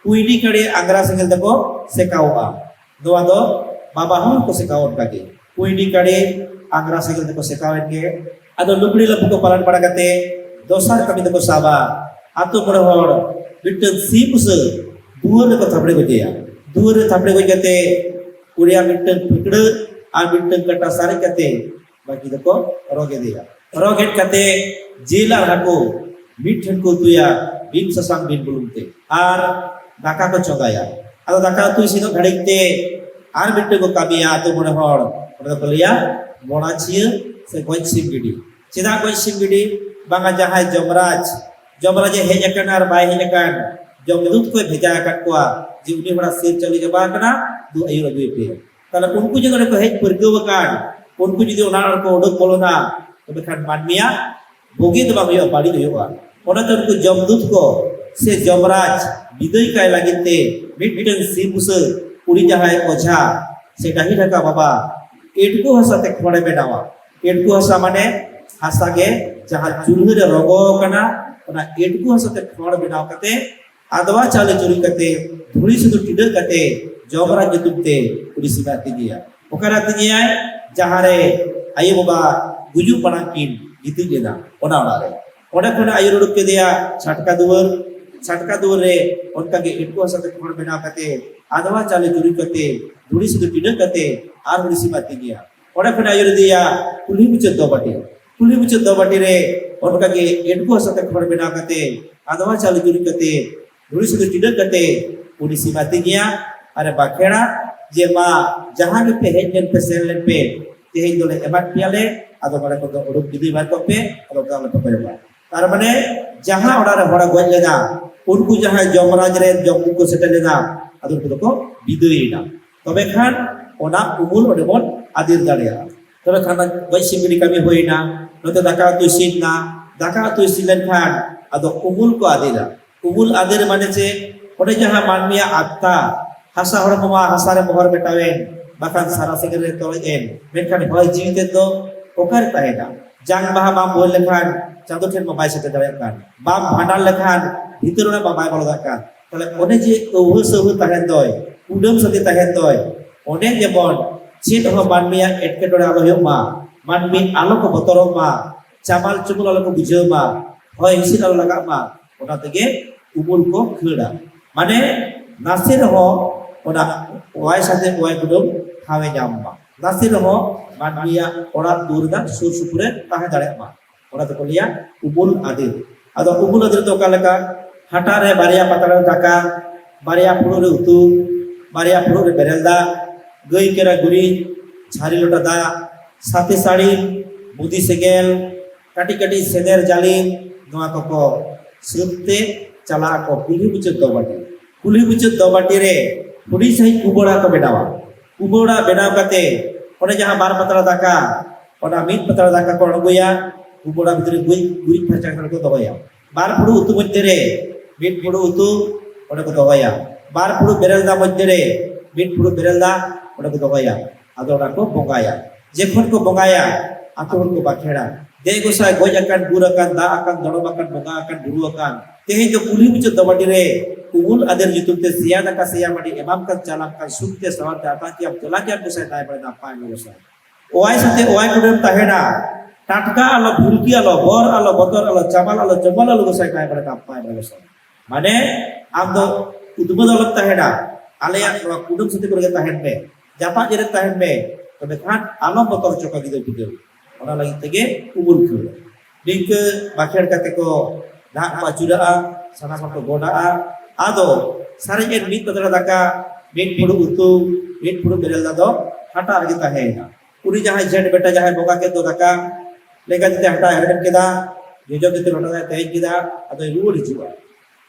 ᱠᱩᱭᱰᱤ ᱠᱟᱲᱮ ᱟᱝᱜᱽᱨᱟ ᱥᱮᱸᱜᱮᱞ ᱛᱮᱠᱚ ᱥᱮᱠᱟᱣᱚᱜᱼᱟ᱾ ᱱᱚᱣᱟ ᱫᱚ ᱵᱟᱵᱟ ᱦᱚᱸ ᱠᱚ ᱥᱮᱠᱟᱣ ᱚᱱᱠᱟ ᱜᱮ, ᱠᱩᱭᱰᱤ ᱠᱟᱲᱮ ᱟᱝᱜᱽᱨᱟ ᱥᱮᱸᱜᱮᱞ ᱛᱮᱠᱚ ᱥᱮᱠᱟᱣᱮᱱ ᱜᱮ᱾ ᱟᱫᱚ ᱞᱩᱜᱽᱲᱤ ᱞᱟᱯᱚ ᱠᱚ ᱯᱟᱞᱚᱱ ᱵᱟᱲᱟ ᱠᱟᱛᱮ ᱫᱚᱥᱟᱨ ᱠᱟᱹᱢᱤ ᱫᱚᱠᱚ ᱥᱟᱵᱟ᱾ ᱟᱛᱳ ᱢᱚᱬᱮ ᱦᱚᱲ ᱢᱤᱫᱴᱟᱝ ᱥᱤ ᱵᱩᱥᱟᱹ ᱫᱩᱣᱟᱹᱨ ᱨᱮᱠᱚ ᱛᱷᱟᱯᱲᱮ ᱜᱚᱡᱮᱭᱟ᱾ ᱫᱩᱣᱟᱹᱨ ᱨᱮ ᱛᱷᱟᱯᱲᱮ ᱜᱚᱡ ᱠᱟᱛᱮ ᱩᱱᱤᱭᱟᱜ ᱢᱤᱫᱴᱟᱝ ᱯᱷᱟᱹᱠᱲᱟᱹ ᱟᱨ ᱢᱤᱫᱴᱟᱝ ᱠᱟᱴᱟ ᱥᱟᱨᱮᱡ ᱠᱟᱛᱮ ᱵᱟᱹᱠᱤ ᱫᱚᱠᱚ ᱨᱚᱜ ᱮᱫᱮᱭᱟ᱾ ᱨᱚᱜ ᱦᱮᱡ ᱠᱟᱛᱮ ᱡᱤᱞ ᱟᱨ ᱦᱟᱹᱠᱩ ᱢᱤᱫ ᱴᱷᱮᱱ ᱠᱚ ᱩᱛᱩᱭᱟ, ᱵᱤᱱ ᱥᱟᱥᱟᱝ ᱵᱤᱱ ᱵᱩᱞᱩᱝ ᱛᱮ, ᱟᱨ ᱫᱟᱠᱟ ᱠᱚ ᱪᱚᱸᱫᱟᱭᱟ᱾ ᱟᱫᱚ ᱫᱟᱠᱟ ᱩᱛᱩ ᱤᱥᱤᱱᱚᱜ ᱜᱷᱟᱹᱲᱤᱡ ᱛᱮ ᱟᱨ ᱢᱤᱫᱴᱟᱝ ᱠᱚ ᱠᱟᱹᱢᱤᱭᱟ ᱟᱹᱛᱩ ᱢᱚᱬᱮ ᱦᱚᱲ, ᱚᱸᱰᱮ ᱫᱚᱠᱚ ᱞᱟᱹᱭᱟ ᱢᱚᱲᱟᱪᱤᱭᱟᱹ ᱥᱮ ᱜᱚᱡ ᱥᱤᱢ ᱜᱤᱰᱤ᱾ ᱪᱮᱫᱟᱜ ᱜᱚᱡ ᱥᱤᱢ ᱜᱤᱰᱤ? ᱵᱟᱝᱟ, ᱡᱟᱦᱟᱸᱭ ᱡᱚᱢᱨᱟᱡᱽ, ᱡᱚᱢᱨᱟᱡᱽ ᱮ ᱦᱮᱡ ᱟᱠᱟᱱ ᱟᱨ ᱵᱟᱭ ᱦᱮᱡ ᱟᱠᱟᱱ, ᱡᱚᱢᱫᱩᱛ ᱠᱚᱭ ᱵᱷᱮᱡᱟ ᱟᱠᱟᱫ ᱠᱚᱣᱟ ᱡᱮ ᱩᱱᱤ ᱦᱚᱲᱟᱜ ᱥᱤᱨ ᱪᱟᱣᱞᱮ ᱪᱟᱵᱟ ᱟᱠᱟᱱᱟ, ᱫᱩ ᱟᱹᱭᱩᱨ ᱟᱹᱜᱩᱭ ᱯᱮ᱾ ᱛᱟᱦᱞᱮ ᱩᱱᱠᱩ ᱡᱩᱫᱤ ᱚᱸᱰᱮ ᱠᱚ ᱦᱮᱡ ᱯᱟᱹᱨᱠᱟᱹᱣ ᱟᱠᱟᱱ, ᱩᱱᱠᱩ ᱡᱩᱫᱤ ᱚᱱᱟ ᱨᱮᱠᱚ ᱩᱰᱩᱠ ᱵᱚᱞᱚᱱᱟ, ᱛᱚᱵᱮ ᱠᱷᱟᱱ ᱢᱟᱹᱱᱢᱤᱭᱟᱜ ᱵᱩᱜᱤ ᱫᱚ ᱵᱟᱝ ᱦᱩᱭᱩᱜᱼᱟ, ᱵᱟᱹᱲᱤᱡ ᱦᱩᱭᱩᱜᱼᱟ᱾ ᱚᱱᱟᱛᱮ ᱩᱱᱠᱩ ᱡᱚᱢᱫᱩᱛ ᱠᱚ ᱥᱮ ᱡᱚᱢᱨᱟᱡᱽ ᱵᱤᱫᱟᱹᱭ ᱠᱟᱭ ᱞᱟᱹᱜᱤᱫ ᱛᱮ ᱢᱤᱫᱴᱟᱝ ᱥᱤᱢ ᱵᱩᱥᱟᱹᱜ ᱩᱱᱤ ᱡᱟᱦᱟᱸᱭ ᱚᱡᱷᱟ ᱥᱮ ᱰᱟᱹᱦᱤ ᱰᱷᱟᱠᱟ ᱵᱟᱵᱟ ᱮᱴᱠᱩ ᱦᱟᱥᱟ ᱛᱮ ᱠᱷᱚᱲᱮ ᱵᱮᱱᱟᱣᱟ᱾ ᱮᱴᱠᱩ ᱦᱟᱥᱟ ᱢᱟᱱᱮ ᱦᱟᱥᱟ ᱜᱮ ᱡᱟᱦᱟᱸ ᱪᱩᱞᱦᱟᱹ ᱨᱮ ᱨᱚᱸᱜᱚ ᱟᱠᱟᱱᱟ, ᱚᱱᱟ ᱮᱴᱠᱩ ᱦᱟᱥᱟ ᱛᱮ ᱠᱷᱚᱲ ᱵᱮᱱᱟᱣ ᱠᱟᱛᱮ ᱟᱫᱣᱟ ᱪᱟᱣᱞᱮ ᱪᱩᱨᱩᱡ ᱠᱟᱛᱮ, ᱫᱷᱩᱲᱤ ᱥᱩᱫᱷᱩ ᱴᱤᱰᱟᱹᱜ ᱠᱟᱛᱮ ᱡᱚᱢᱨᱟᱡᱽ ᱧᱩᱛᱩᱢ ᱛᱮ ᱩᱱᱤ ᱥᱤᱢᱮ ᱟᱹᱛᱤᱧᱮᱭᱟ᱾ ᱚᱠᱟᱨᱮ ᱟᱹᱛᱤᱧᱮᱭᱟᱭ? ᱡᱟᱦᱟᱸᱨᱮ ᱟᱭᱳ ᱵᱟᱵᱟ ᱜᱩᱡᱩᱜ ᱢᱟᱲᱟᱝ ᱠᱤᱱ ᱜᱤᱛᱤᱡ ᱞᱮᱱᱟ, ᱚᱱᱟ ᱚᱲᱟᱜ ᱨᱮ᱾ ᱚᱸᱰᱮ ᱠᱷᱚᱱ ᱟᱹᱭᱩᱨ ᱩᱰᱩᱠ ᱠᱮᱫᱮᱭᱟ ᱪᱷᱟᱴᱠᱟ ᱫᱩᱣᱟᱹᱨ᱾ ᱪᱷᱟᱴᱠᱟ ᱫᱩᱣᱟᱹᱨ ᱨᱮ ᱚᱱᱠᱟᱜᱮ ᱮᱴᱠᱩ ᱦᱟᱥᱟ ᱛᱮ ᱠᱷᱚᱲ ᱵᱮᱱᱟᱣ ᱠᱟᱛᱮ, ᱟᱫᱣᱟ ᱪᱟᱣᱞᱮ ᱪᱩᱨᱩᱡ ᱠᱟᱛᱮ, ᱫᱷᱩᱲᱤ ᱥᱩᱫᱷᱩ ᱴᱤᱰᱟᱹᱜ ᱠᱟᱛᱮ ᱟᱨ ᱩᱱᱤ ᱥᱤᱢᱮ ᱟᱹᱛᱤᱧᱮᱭᱟ᱾ ᱚᱸᱰᱮ ᱠᱷᱚᱱ ᱟᱹᱭᱩᱨ ᱤᱫᱤᱭᱟ ᱠᱩᱞᱦᱤ ᱢᱩᱪᱟᱹᱫ ᱫᱚᱵᱟᱹᱴᱤ᱾ ᱠᱩᱞᱦᱤ ᱢᱩᱪᱟᱹᱫ ᱫᱚᱵᱟᱹᱴᱤ ᱨᱮ ᱚᱱᱠᱟᱜᱮ ᱮᱴᱠᱩ ᱦᱟᱥᱟ ᱛᱮ ᱠᱷᱚᱲ ᱵᱮᱱᱟᱣ ᱠᱟᱛᱮ, ᱟᱫᱣᱟ ᱪᱟᱣᱞᱮ ᱪᱩᱨᱩᱡ ᱠᱟᱛᱮ, ᱫᱷᱩᱲᱤ ᱥᱩᱫᱷᱩ ᱴᱤᱰᱟᱹᱜ ᱠᱟᱛᱮ ᱩᱱᱤ ᱥᱤᱢ ᱟᱹᱛᱤᱧᱮᱭᱟ ᱟᱨᱮ ᱵᱟᱠᱷᱮᱲᱟ ᱡᱮ, "ᱢᱟ, ᱡᱟᱦᱟᱸ ᱜᱮᱯᱮ ᱦᱮᱡ ᱞᱮᱱ ᱯᱮ, ᱥᱮᱱ ᱞᱮᱱ ᱯᱮ, ᱛᱮᱦᱮᱧ ᱫᱚᱞᱮ ᱮᱢᱟᱫ ᱯᱮᱭᱟᱞᱮ, ᱟᱫᱚ ᱱᱚᱰᱮ ᱠᱷᱚᱱ ᱫᱚ ᱩᱰᱩᱠ ᱜᱤᱰᱤ ᱵᱟᱝ ᱠᱚᱜ ᱯᱮ, ᱟᱫᱚ ᱚᱱᱠᱟ ᱟᱞᱚᱯᱮ ᱠᱚᱭᱚᱜᱟ᱾" ᱛᱟᱨ ᱢᱟᱱᱮ ᱡᱟᱦᱟᱸ ᱚᱲᱟᱜ ᱨᱮ ᱦᱚᱲᱮ ᱜᱚᱡ ᱞᱮᱱᱟ, ᱩᱱᱠᱩ ᱡᱟᱦᱟᱸᱭ ᱡᱚᱢᱨᱟᱡᱽ ᱨᱮᱱ ᱡᱚᱢᱫᱩᱛ ᱠᱚ ᱥᱮᱴᱮᱨ ᱞᱮᱱᱟ, ᱟᱫᱚ ᱩᱱᱠᱩ ᱫᱚᱠᱚ ᱵᱤᱫᱟᱹᱭᱮᱱᱟ᱾ ᱛᱚᱵᱮ ᱠᱷᱟᱱ ᱚᱱᱟ ᱩᱢᱩᱞ ᱚᱸᱰᱮ ᱵᱚᱱ ᱟᱫᱮᱨ ᱫᱟᱲᱮᱭᱟᱜᱼᱟ᱾ ᱛᱚᱵᱮ ᱠᱷᱟᱱ ᱜᱚᱡ ᱥᱤᱢ ᱵᱤᱰᱤ ᱠᱟᱹᱢᱤ ᱦᱩᱭᱱᱟ, ᱱᱚᱛᱮ ᱫᱟᱠᱟ ᱩᱛᱩ ᱤᱥᱤᱱ ᱮᱱᱟ, ᱫᱟᱠᱟ ᱩᱛᱩ ᱤᱥᱤᱱ ᱞᱮᱱᱠᱷᱟᱱ ᱟᱫᱚ ᱩᱢᱩᱞ ᱠᱚ ᱟᱫᱮᱨᱟ᱾ ᱩᱢᱩᱞ ᱟᱫᱮᱨ ᱢᱟᱱᱮ ᱪᱮᱫ? ᱚᱸᱰᱮ ᱡᱟᱦᱟᱸ ᱢᱟᱹᱱᱢᱤᱭᱟᱜ ᱟᱛᱛᱟ, ᱦᱟᱥᱟ ᱦᱚᱲᱢᱚ ᱢᱟ ᱦᱟᱥᱟ ᱨᱮ ᱢᱚᱦᱚᱨ ᱢᱮᱴᱟᱣᱮᱱ, ᱵᱟᱠᱷᱟᱱ ᱥᱟᱨᱟ ᱥᱮᱸᱜᱮᱞ ᱨᱮ ᱛᱚᱨᱚᱡ ᱮᱱ, ᱢᱮᱱᱠᱷᱟᱱ ᱦᱚᱭ ᱡᱤᱣᱤ ᱛᱮᱫ ᱫᱚ ᱚᱠᱟᱨᱮ ᱛᱟᱦᱮᱱᱟ? ᱡᱟᱝ ᱵᱟᱦᱟ ᱵᱟᱢ ᱵᱚᱦᱮᱞ ᱞᱮᱠᱷᱟᱱ ᱪᱟᱸᱫᱚ ᱴᱷᱮᱱ ᱢᱟ ᱵᱟᱭ ᱥᱮᱴᱮᱨ ᱫᱟᱲᱮᱭᱟᱜ ᱠᱟᱱ, ᱵᱟᱢ ᱵᱷᱟᱸᱰᱟᱱ ᱞᱮᱠᱷᱟᱱ ᱵᱷᱤᱛᱟᱹᱨ ᱚᱲᱟᱜ ᱢᱟ ᱵᱟᱭ ᱵᱚᱞᱚ ᱫᱟᱲᱮᱭᱟᱜ ᱠᱟᱱ᱾ ᱛᱟᱦᱞᱮ ᱚᱱᱮ ᱡᱮ ᱟᱹᱣᱦᱟᱹ ᱥᱟᱹᱣᱦᱟᱹ ᱛᱟᱦᱮᱱ ᱫᱚᱭ, ᱠᱩᱰᱟᱹᱢ ᱥᱟᱹᱛᱤ ᱛᱟᱦᱮᱱ ᱫᱚᱭ, ᱚᱸᱰᱮ ᱡᱮᱢᱚᱱ ᱪᱮᱫ ᱦᱚᱸ ᱢᱟᱹᱱᱢᱤᱭᱟᱜ ᱮᱴᱠᱮᱴᱚᱬᱮ ᱟᱞᱚ ᱦᱩᱭᱩᱜ ᱢᱟ, ᱢᱟᱹᱱᱢᱤ ᱟᱞᱚ ᱠᱚ ᱵᱚᱛᱚᱨᱚᱜ ᱢᱟ, ᱪᱟᱢᱟᱞ ᱪᱩᱢᱩᱞ ᱟᱞᱚ ᱠᱚ ᱵᱩᱡᱷᱟᱹᱣ ᱢᱟ, ᱦᱚᱭ ᱦᱤᱸᱥᱤᱫ ᱟᱞᱚ ᱞᱟᱜᱟᱜ ᱢᱟ, ᱚᱱᱟ ᱛᱮᱜᱮ ᱩᱢᱩᱞ ᱠᱚ ᱠᱷᱟᱹᱲᱟ᱾ ᱢᱟᱱᱮ ᱱᱟᱥᱮ ᱨᱮᱦᱚᱸ ᱚᱱᱟ ᱚᱣᱟᱭ ᱥᱟᱛᱮ ᱚᱣᱟᱭ ᱠᱩᱰᱟᱹᱢ ᱴᱷᱟᱶ ᱮ ᱧᱟᱢ ᱢᱟ, ᱱᱟᱥᱮ ᱨᱮᱦᱚᱸ ᱢᱟᱹᱱᱢᱤᱭᱟᱜ ᱚᱲᱟᱜ ᱫᱩᱣᱟᱹᱨ ᱨᱮᱱᱟᱜ ᱥᱩᱨ ᱥᱩᱯᱩᱨ ᱨᱮ ᱛᱟᱦᱮᱸ ᱫᱟᱲᱮᱭᱟᱜ ᱢᱟ, ᱚᱱᱟ ᱫᱚᱠᱚ ᱞᱟᱹᱭᱟ ᱩᱢᱩᱞ ᱟᱫᱮᱨ᱾ ᱟᱫᱚ ᱩᱢᱩᱞ ᱟᱫᱮᱨ ᱫᱚ ᱚᱠᱟ ᱞᱮᱠᱟ? ᱦᱟᱴᱟᱜ ᱨᱮ ᱵᱟᱨᱭᱟ ᱯᱟᱛᱲᱟ ᱨᱮ ᱫᱟᱠᱟ, ᱵᱟᱨᱭᱟ ᱯᱷᱩᱲᱩᱜ ᱨᱮ ᱩᱛᱩ, ᱵᱟᱨᱭᱟ ᱯᱷᱩᱲᱩᱜ ᱨᱮ ᱵᱮᱨᱮᱞ ᱫᱟᱜ, ᱜᱟᱹᱭ ᱠᱮᱨᱟ ᱜᱩᱨᱤᱡ, ᱡᱷᱟᱹᱨᱤ ᱞᱚᱴᱟ ᱫᱟᱜ, ᱥᱟᱛᱮ ᱥᱟᱹᱲᱤᱢ, ᱵᱩᱫᱤ ᱥᱮᱸᱜᱮᱞ, ᱠᱟᱹᱴᱤᱡ ᱠᱟᱹᱴᱤᱡ ᱥᱮᱱᱮᱨ ᱡᱟᱹᱞᱤᱢ, ᱱᱚᱣᱟ ᱠᱚᱠᱚ ᱥᱟᱹᱛ ᱛᱮ ᱪᱟᱞᱟᱜ ᱟᱠᱚ ᱠᱩᱞᱦᱤ ᱢᱩᱪᱟᱹᱫ ᱫᱚᱵᱟᱹᱴᱤ᱾ ᱠᱩᱞᱦᱤ ᱢᱩᱪᱟᱹᱫ ᱫᱚᱵᱟᱹᱴᱤ ᱨᱮ ᱦᱩᱰᱤᱧ ᱥᱟᱺᱦᱤᱡ ᱠᱩᱵᱟᱹᱲᱟ ᱠᱚ ᱵᱮᱱᱟᱣᱟ᱾ ᱠᱩᱵᱟᱹᱲᱟ ᱵᱮᱱᱟᱣ ᱠᱟᱛᱮ ᱚᱸᱰᱮ ᱡᱟᱦᱟᱸ ᱵᱟᱨ ᱯᱟᱛᱲᱟ ᱫᱟᱠᱟ, ᱚᱱᱟ ᱢᱤᱫ ᱯᱟᱛᱲᱟ ᱫᱟᱠᱟ ᱠᱚ ᱟᱬᱜᱚᱭᱟ, ᱠᱩᱵᱟᱹᱲᱟ ᱵᱷᱤᱛᱨᱤ ᱜᱩᱨᱤᱡ, ᱜᱩᱨᱤᱡ ᱯᱷᱟᱨᱪᱟ ᱠᱟᱛᱮ ᱠᱚ ᱫᱚᱦᱚᱭᱟ᱾ ᱵᱟᱨ ᱯᱷᱩᱲᱩᱜ ᱩᱛᱩ ᱢᱚᱫᱽᱫᱷᱮ ᱨᱮ ᱢᱤᱫ ᱯᱷᱩᱲᱩᱜ ᱩᱛᱩ ᱚᱸᱰᱮ ᱠᱚ ᱫᱚᱦᱚᱭᱟ, ᱵᱟᱨ ᱯᱷᱩᱲᱩᱜ ᱵᱮᱨᱮᱞ ᱫᱟᱜ ᱢᱚᱫᱽᱫᱷᱮ ᱨᱮ ᱢᱤᱫ ᱯᱷᱩᱲᱩᱜ ᱵᱮᱨᱮᱞ ᱫᱟᱜ ᱚᱸᱰᱮ ᱠᱚ ᱫᱚᱦᱚᱭᱟ᱾ ᱟᱫᱚ ᱚᱱᱟ ᱠᱚ ᱵᱚᱸᱜᱟᱭᱟ᱾ ᱡᱚᱠᱷᱚᱱ ᱠᱚ ᱵᱚᱸᱜᱟᱭᱟ, ᱟᱛᱳ ᱦᱚᱲ ᱠᱚ ᱵᱟᱠᱷᱮᱲᱟ, "ᱫᱮ ᱜᱚᱸᱥᱟᱭ, ᱜᱚᱡ ᱟᱠᱟᱱ, ᱜᱩᱨ ᱟᱠᱟᱱ, ᱫᱟᱜ ᱟᱠᱟᱱ, ᱫᱚᱲᱚᱢ ᱟᱠᱟᱱ, ᱵᱚᱸᱜᱟ ᱟᱠᱟᱱ, ᱵᱩᱨᱩ ᱟᱠᱟᱱ, ᱛᱮᱦᱮᱧ ᱫᱚ ᱠᱩᱞᱦᱤ ᱢᱩᱪᱟᱹᱫ ᱫᱚᱵᱟᱹᱴᱤ ᱨᱮ ᱩᱢᱩᱞ ᱟᱫᱮᱨ ᱧᱩᱛᱩᱢ ᱛᱮ ᱥᱮᱭᱟ ᱫᱟᱠᱟ, ᱥᱮᱭᱟ ᱢᱟᱹᱰᱤ ᱮᱢᱟᱢ ᱠᱟᱱ, ᱪᱟᱞᱟᱢ ᱠᱟᱱ, ᱥᱩᱠ ᱛᱮ ᱥᱟᱶᱟᱨ ᱛᱮ ᱟᱛᱟᱝ ᱠᱮᱫᱟᱢ, ᱫᱮᱞᱟ ᱠᱮᱫᱟᱢ ᱜᱚᱸᱥᱟᱭ, ᱱᱟᱭ ᱵᱟᱲᱮ ᱱᱟᱯᱟᱭ ᱢᱮ ᱜᱚᱸᱥᱟᱭ᱾" ᱚᱣᱟᱭ ᱥᱟᱛᱮ ᱚᱣᱟᱭ ᱠᱩᱰᱟᱹᱢ ᱛᱟᱦᱮᱱᱟ, ᱴᱟᱴᱠᱟ ᱟᱞᱚ, ᱵᱷᱩᱞᱠᱤ ᱟᱞᱚ, ᱵᱚᱨ ᱟᱞᱚ, ᱵᱚᱛᱚᱨ ᱟᱞᱚ, ᱪᱟᱢᱟᱞ ᱟᱞᱚ, ᱪᱚᱢᱵᱚᱞ ᱟᱞᱚ ᱜᱚᱸᱥᱟᱭ, ᱱᱟᱭ ᱵᱟᱲᱮ ᱱᱟᱯᱟᱭ ᱢᱮ ᱜᱚᱸᱥᱟᱭ᱾ ᱢᱟᱱᱮ ᱟᱢ ᱫᱚ ᱩᱫᱽᱢᱟᱹ ᱫᱚ ᱟᱞᱚᱢ ᱛᱟᱦᱮᱱᱟ, ᱟᱞᱮᱭᱟᱜ ᱱᱚᱣᱟ ᱠᱩᱰᱟᱹᱢ ᱥᱟᱛᱮ ᱠᱚᱨᱮ ᱜᱮ ᱛᱟᱦᱮᱱ ᱢᱮ, ᱡᱟᱯᱟᱜ ᱡᱮᱨᱮᱫ ᱛᱟᱦᱮᱱ ᱢᱮ, ᱛᱚᱵᱮ ᱠᱷᱟᱱ ᱟᱞᱚᱢ ᱵᱚᱛᱚᱨ ᱦᱚᱪᱚ ᱠᱚᱣᱟ ᱜᱤᱫᱟᱹᱨ ᱯᱤᱫᱟᱹᱨ᱾ ᱚᱱᱟ ᱞᱟᱹᱜᱤᱫ ᱛᱮᱜᱮ ᱩᱢᱩᱞ ᱠᱷᱟᱹᱲ᱾ ᱱᱤᱝᱠᱟᱹ ᱵᱟᱠᱷᱮᱲ ᱠᱟᱛᱮ ᱠᱚ ᱱᱟᱦᱟᱜ ᱠᱚ ᱟᱹᱪᱩᱨᱟᱜᱼᱟ, ᱥᱟᱱᱟᱢ ᱦᱚᱲ ᱠᱚ ᱜᱚᱰᱟᱜᱼᱟ᱾ ᱟᱫᱚ ᱥᱟᱨᱮᱡ ᱮᱱ ᱢᱤᱫ ᱯᱟᱛᱲᱟ ᱫᱟᱠᱟ, ᱢᱤᱫ ᱯᱷᱩᱲᱩᱜ ᱩᱛᱩ, ᱢᱤᱫ ᱯᱷᱩᱲᱩᱜ ᱵᱮᱨᱮᱞ ᱫᱟᱜ ᱫᱚ ᱦᱟᱴᱟᱜ ᱨᱮᱜᱮ ᱛᱟᱦᱮᱸᱭᱮᱱᱟ᱾ ᱩᱱᱤ ᱡᱟᱦᱟᱸᱭ ᱡᱷᱮᱸᱴ ᱵᱮᱴᱟ ᱡᱟᱦᱟᱸᱭ ᱵᱚᱸᱜᱟ ᱠᱮᱫ ᱫᱚ ᱫᱟᱠᱟ, ᱞᱮᱸᱜᱟ ᱛᱤ ᱛᱮ ᱦᱟᱴᱟᱜ ᱮ ᱦᱮᱨᱢᱮᱫ ᱠᱮᱫᱟ, ᱡᱚᱡᱚᱢ ᱛᱤ ᱛᱮ ᱞᱚᱴᱟ ᱫᱟᱜ ᱮ ᱛᱮᱣᱮᱡ ᱠᱮᱫᱟ, ᱟᱫᱚᱭ ᱨᱩᱣᱟᱹᱲ ᱦᱤᱡᱩᱜᱼᱟ᱾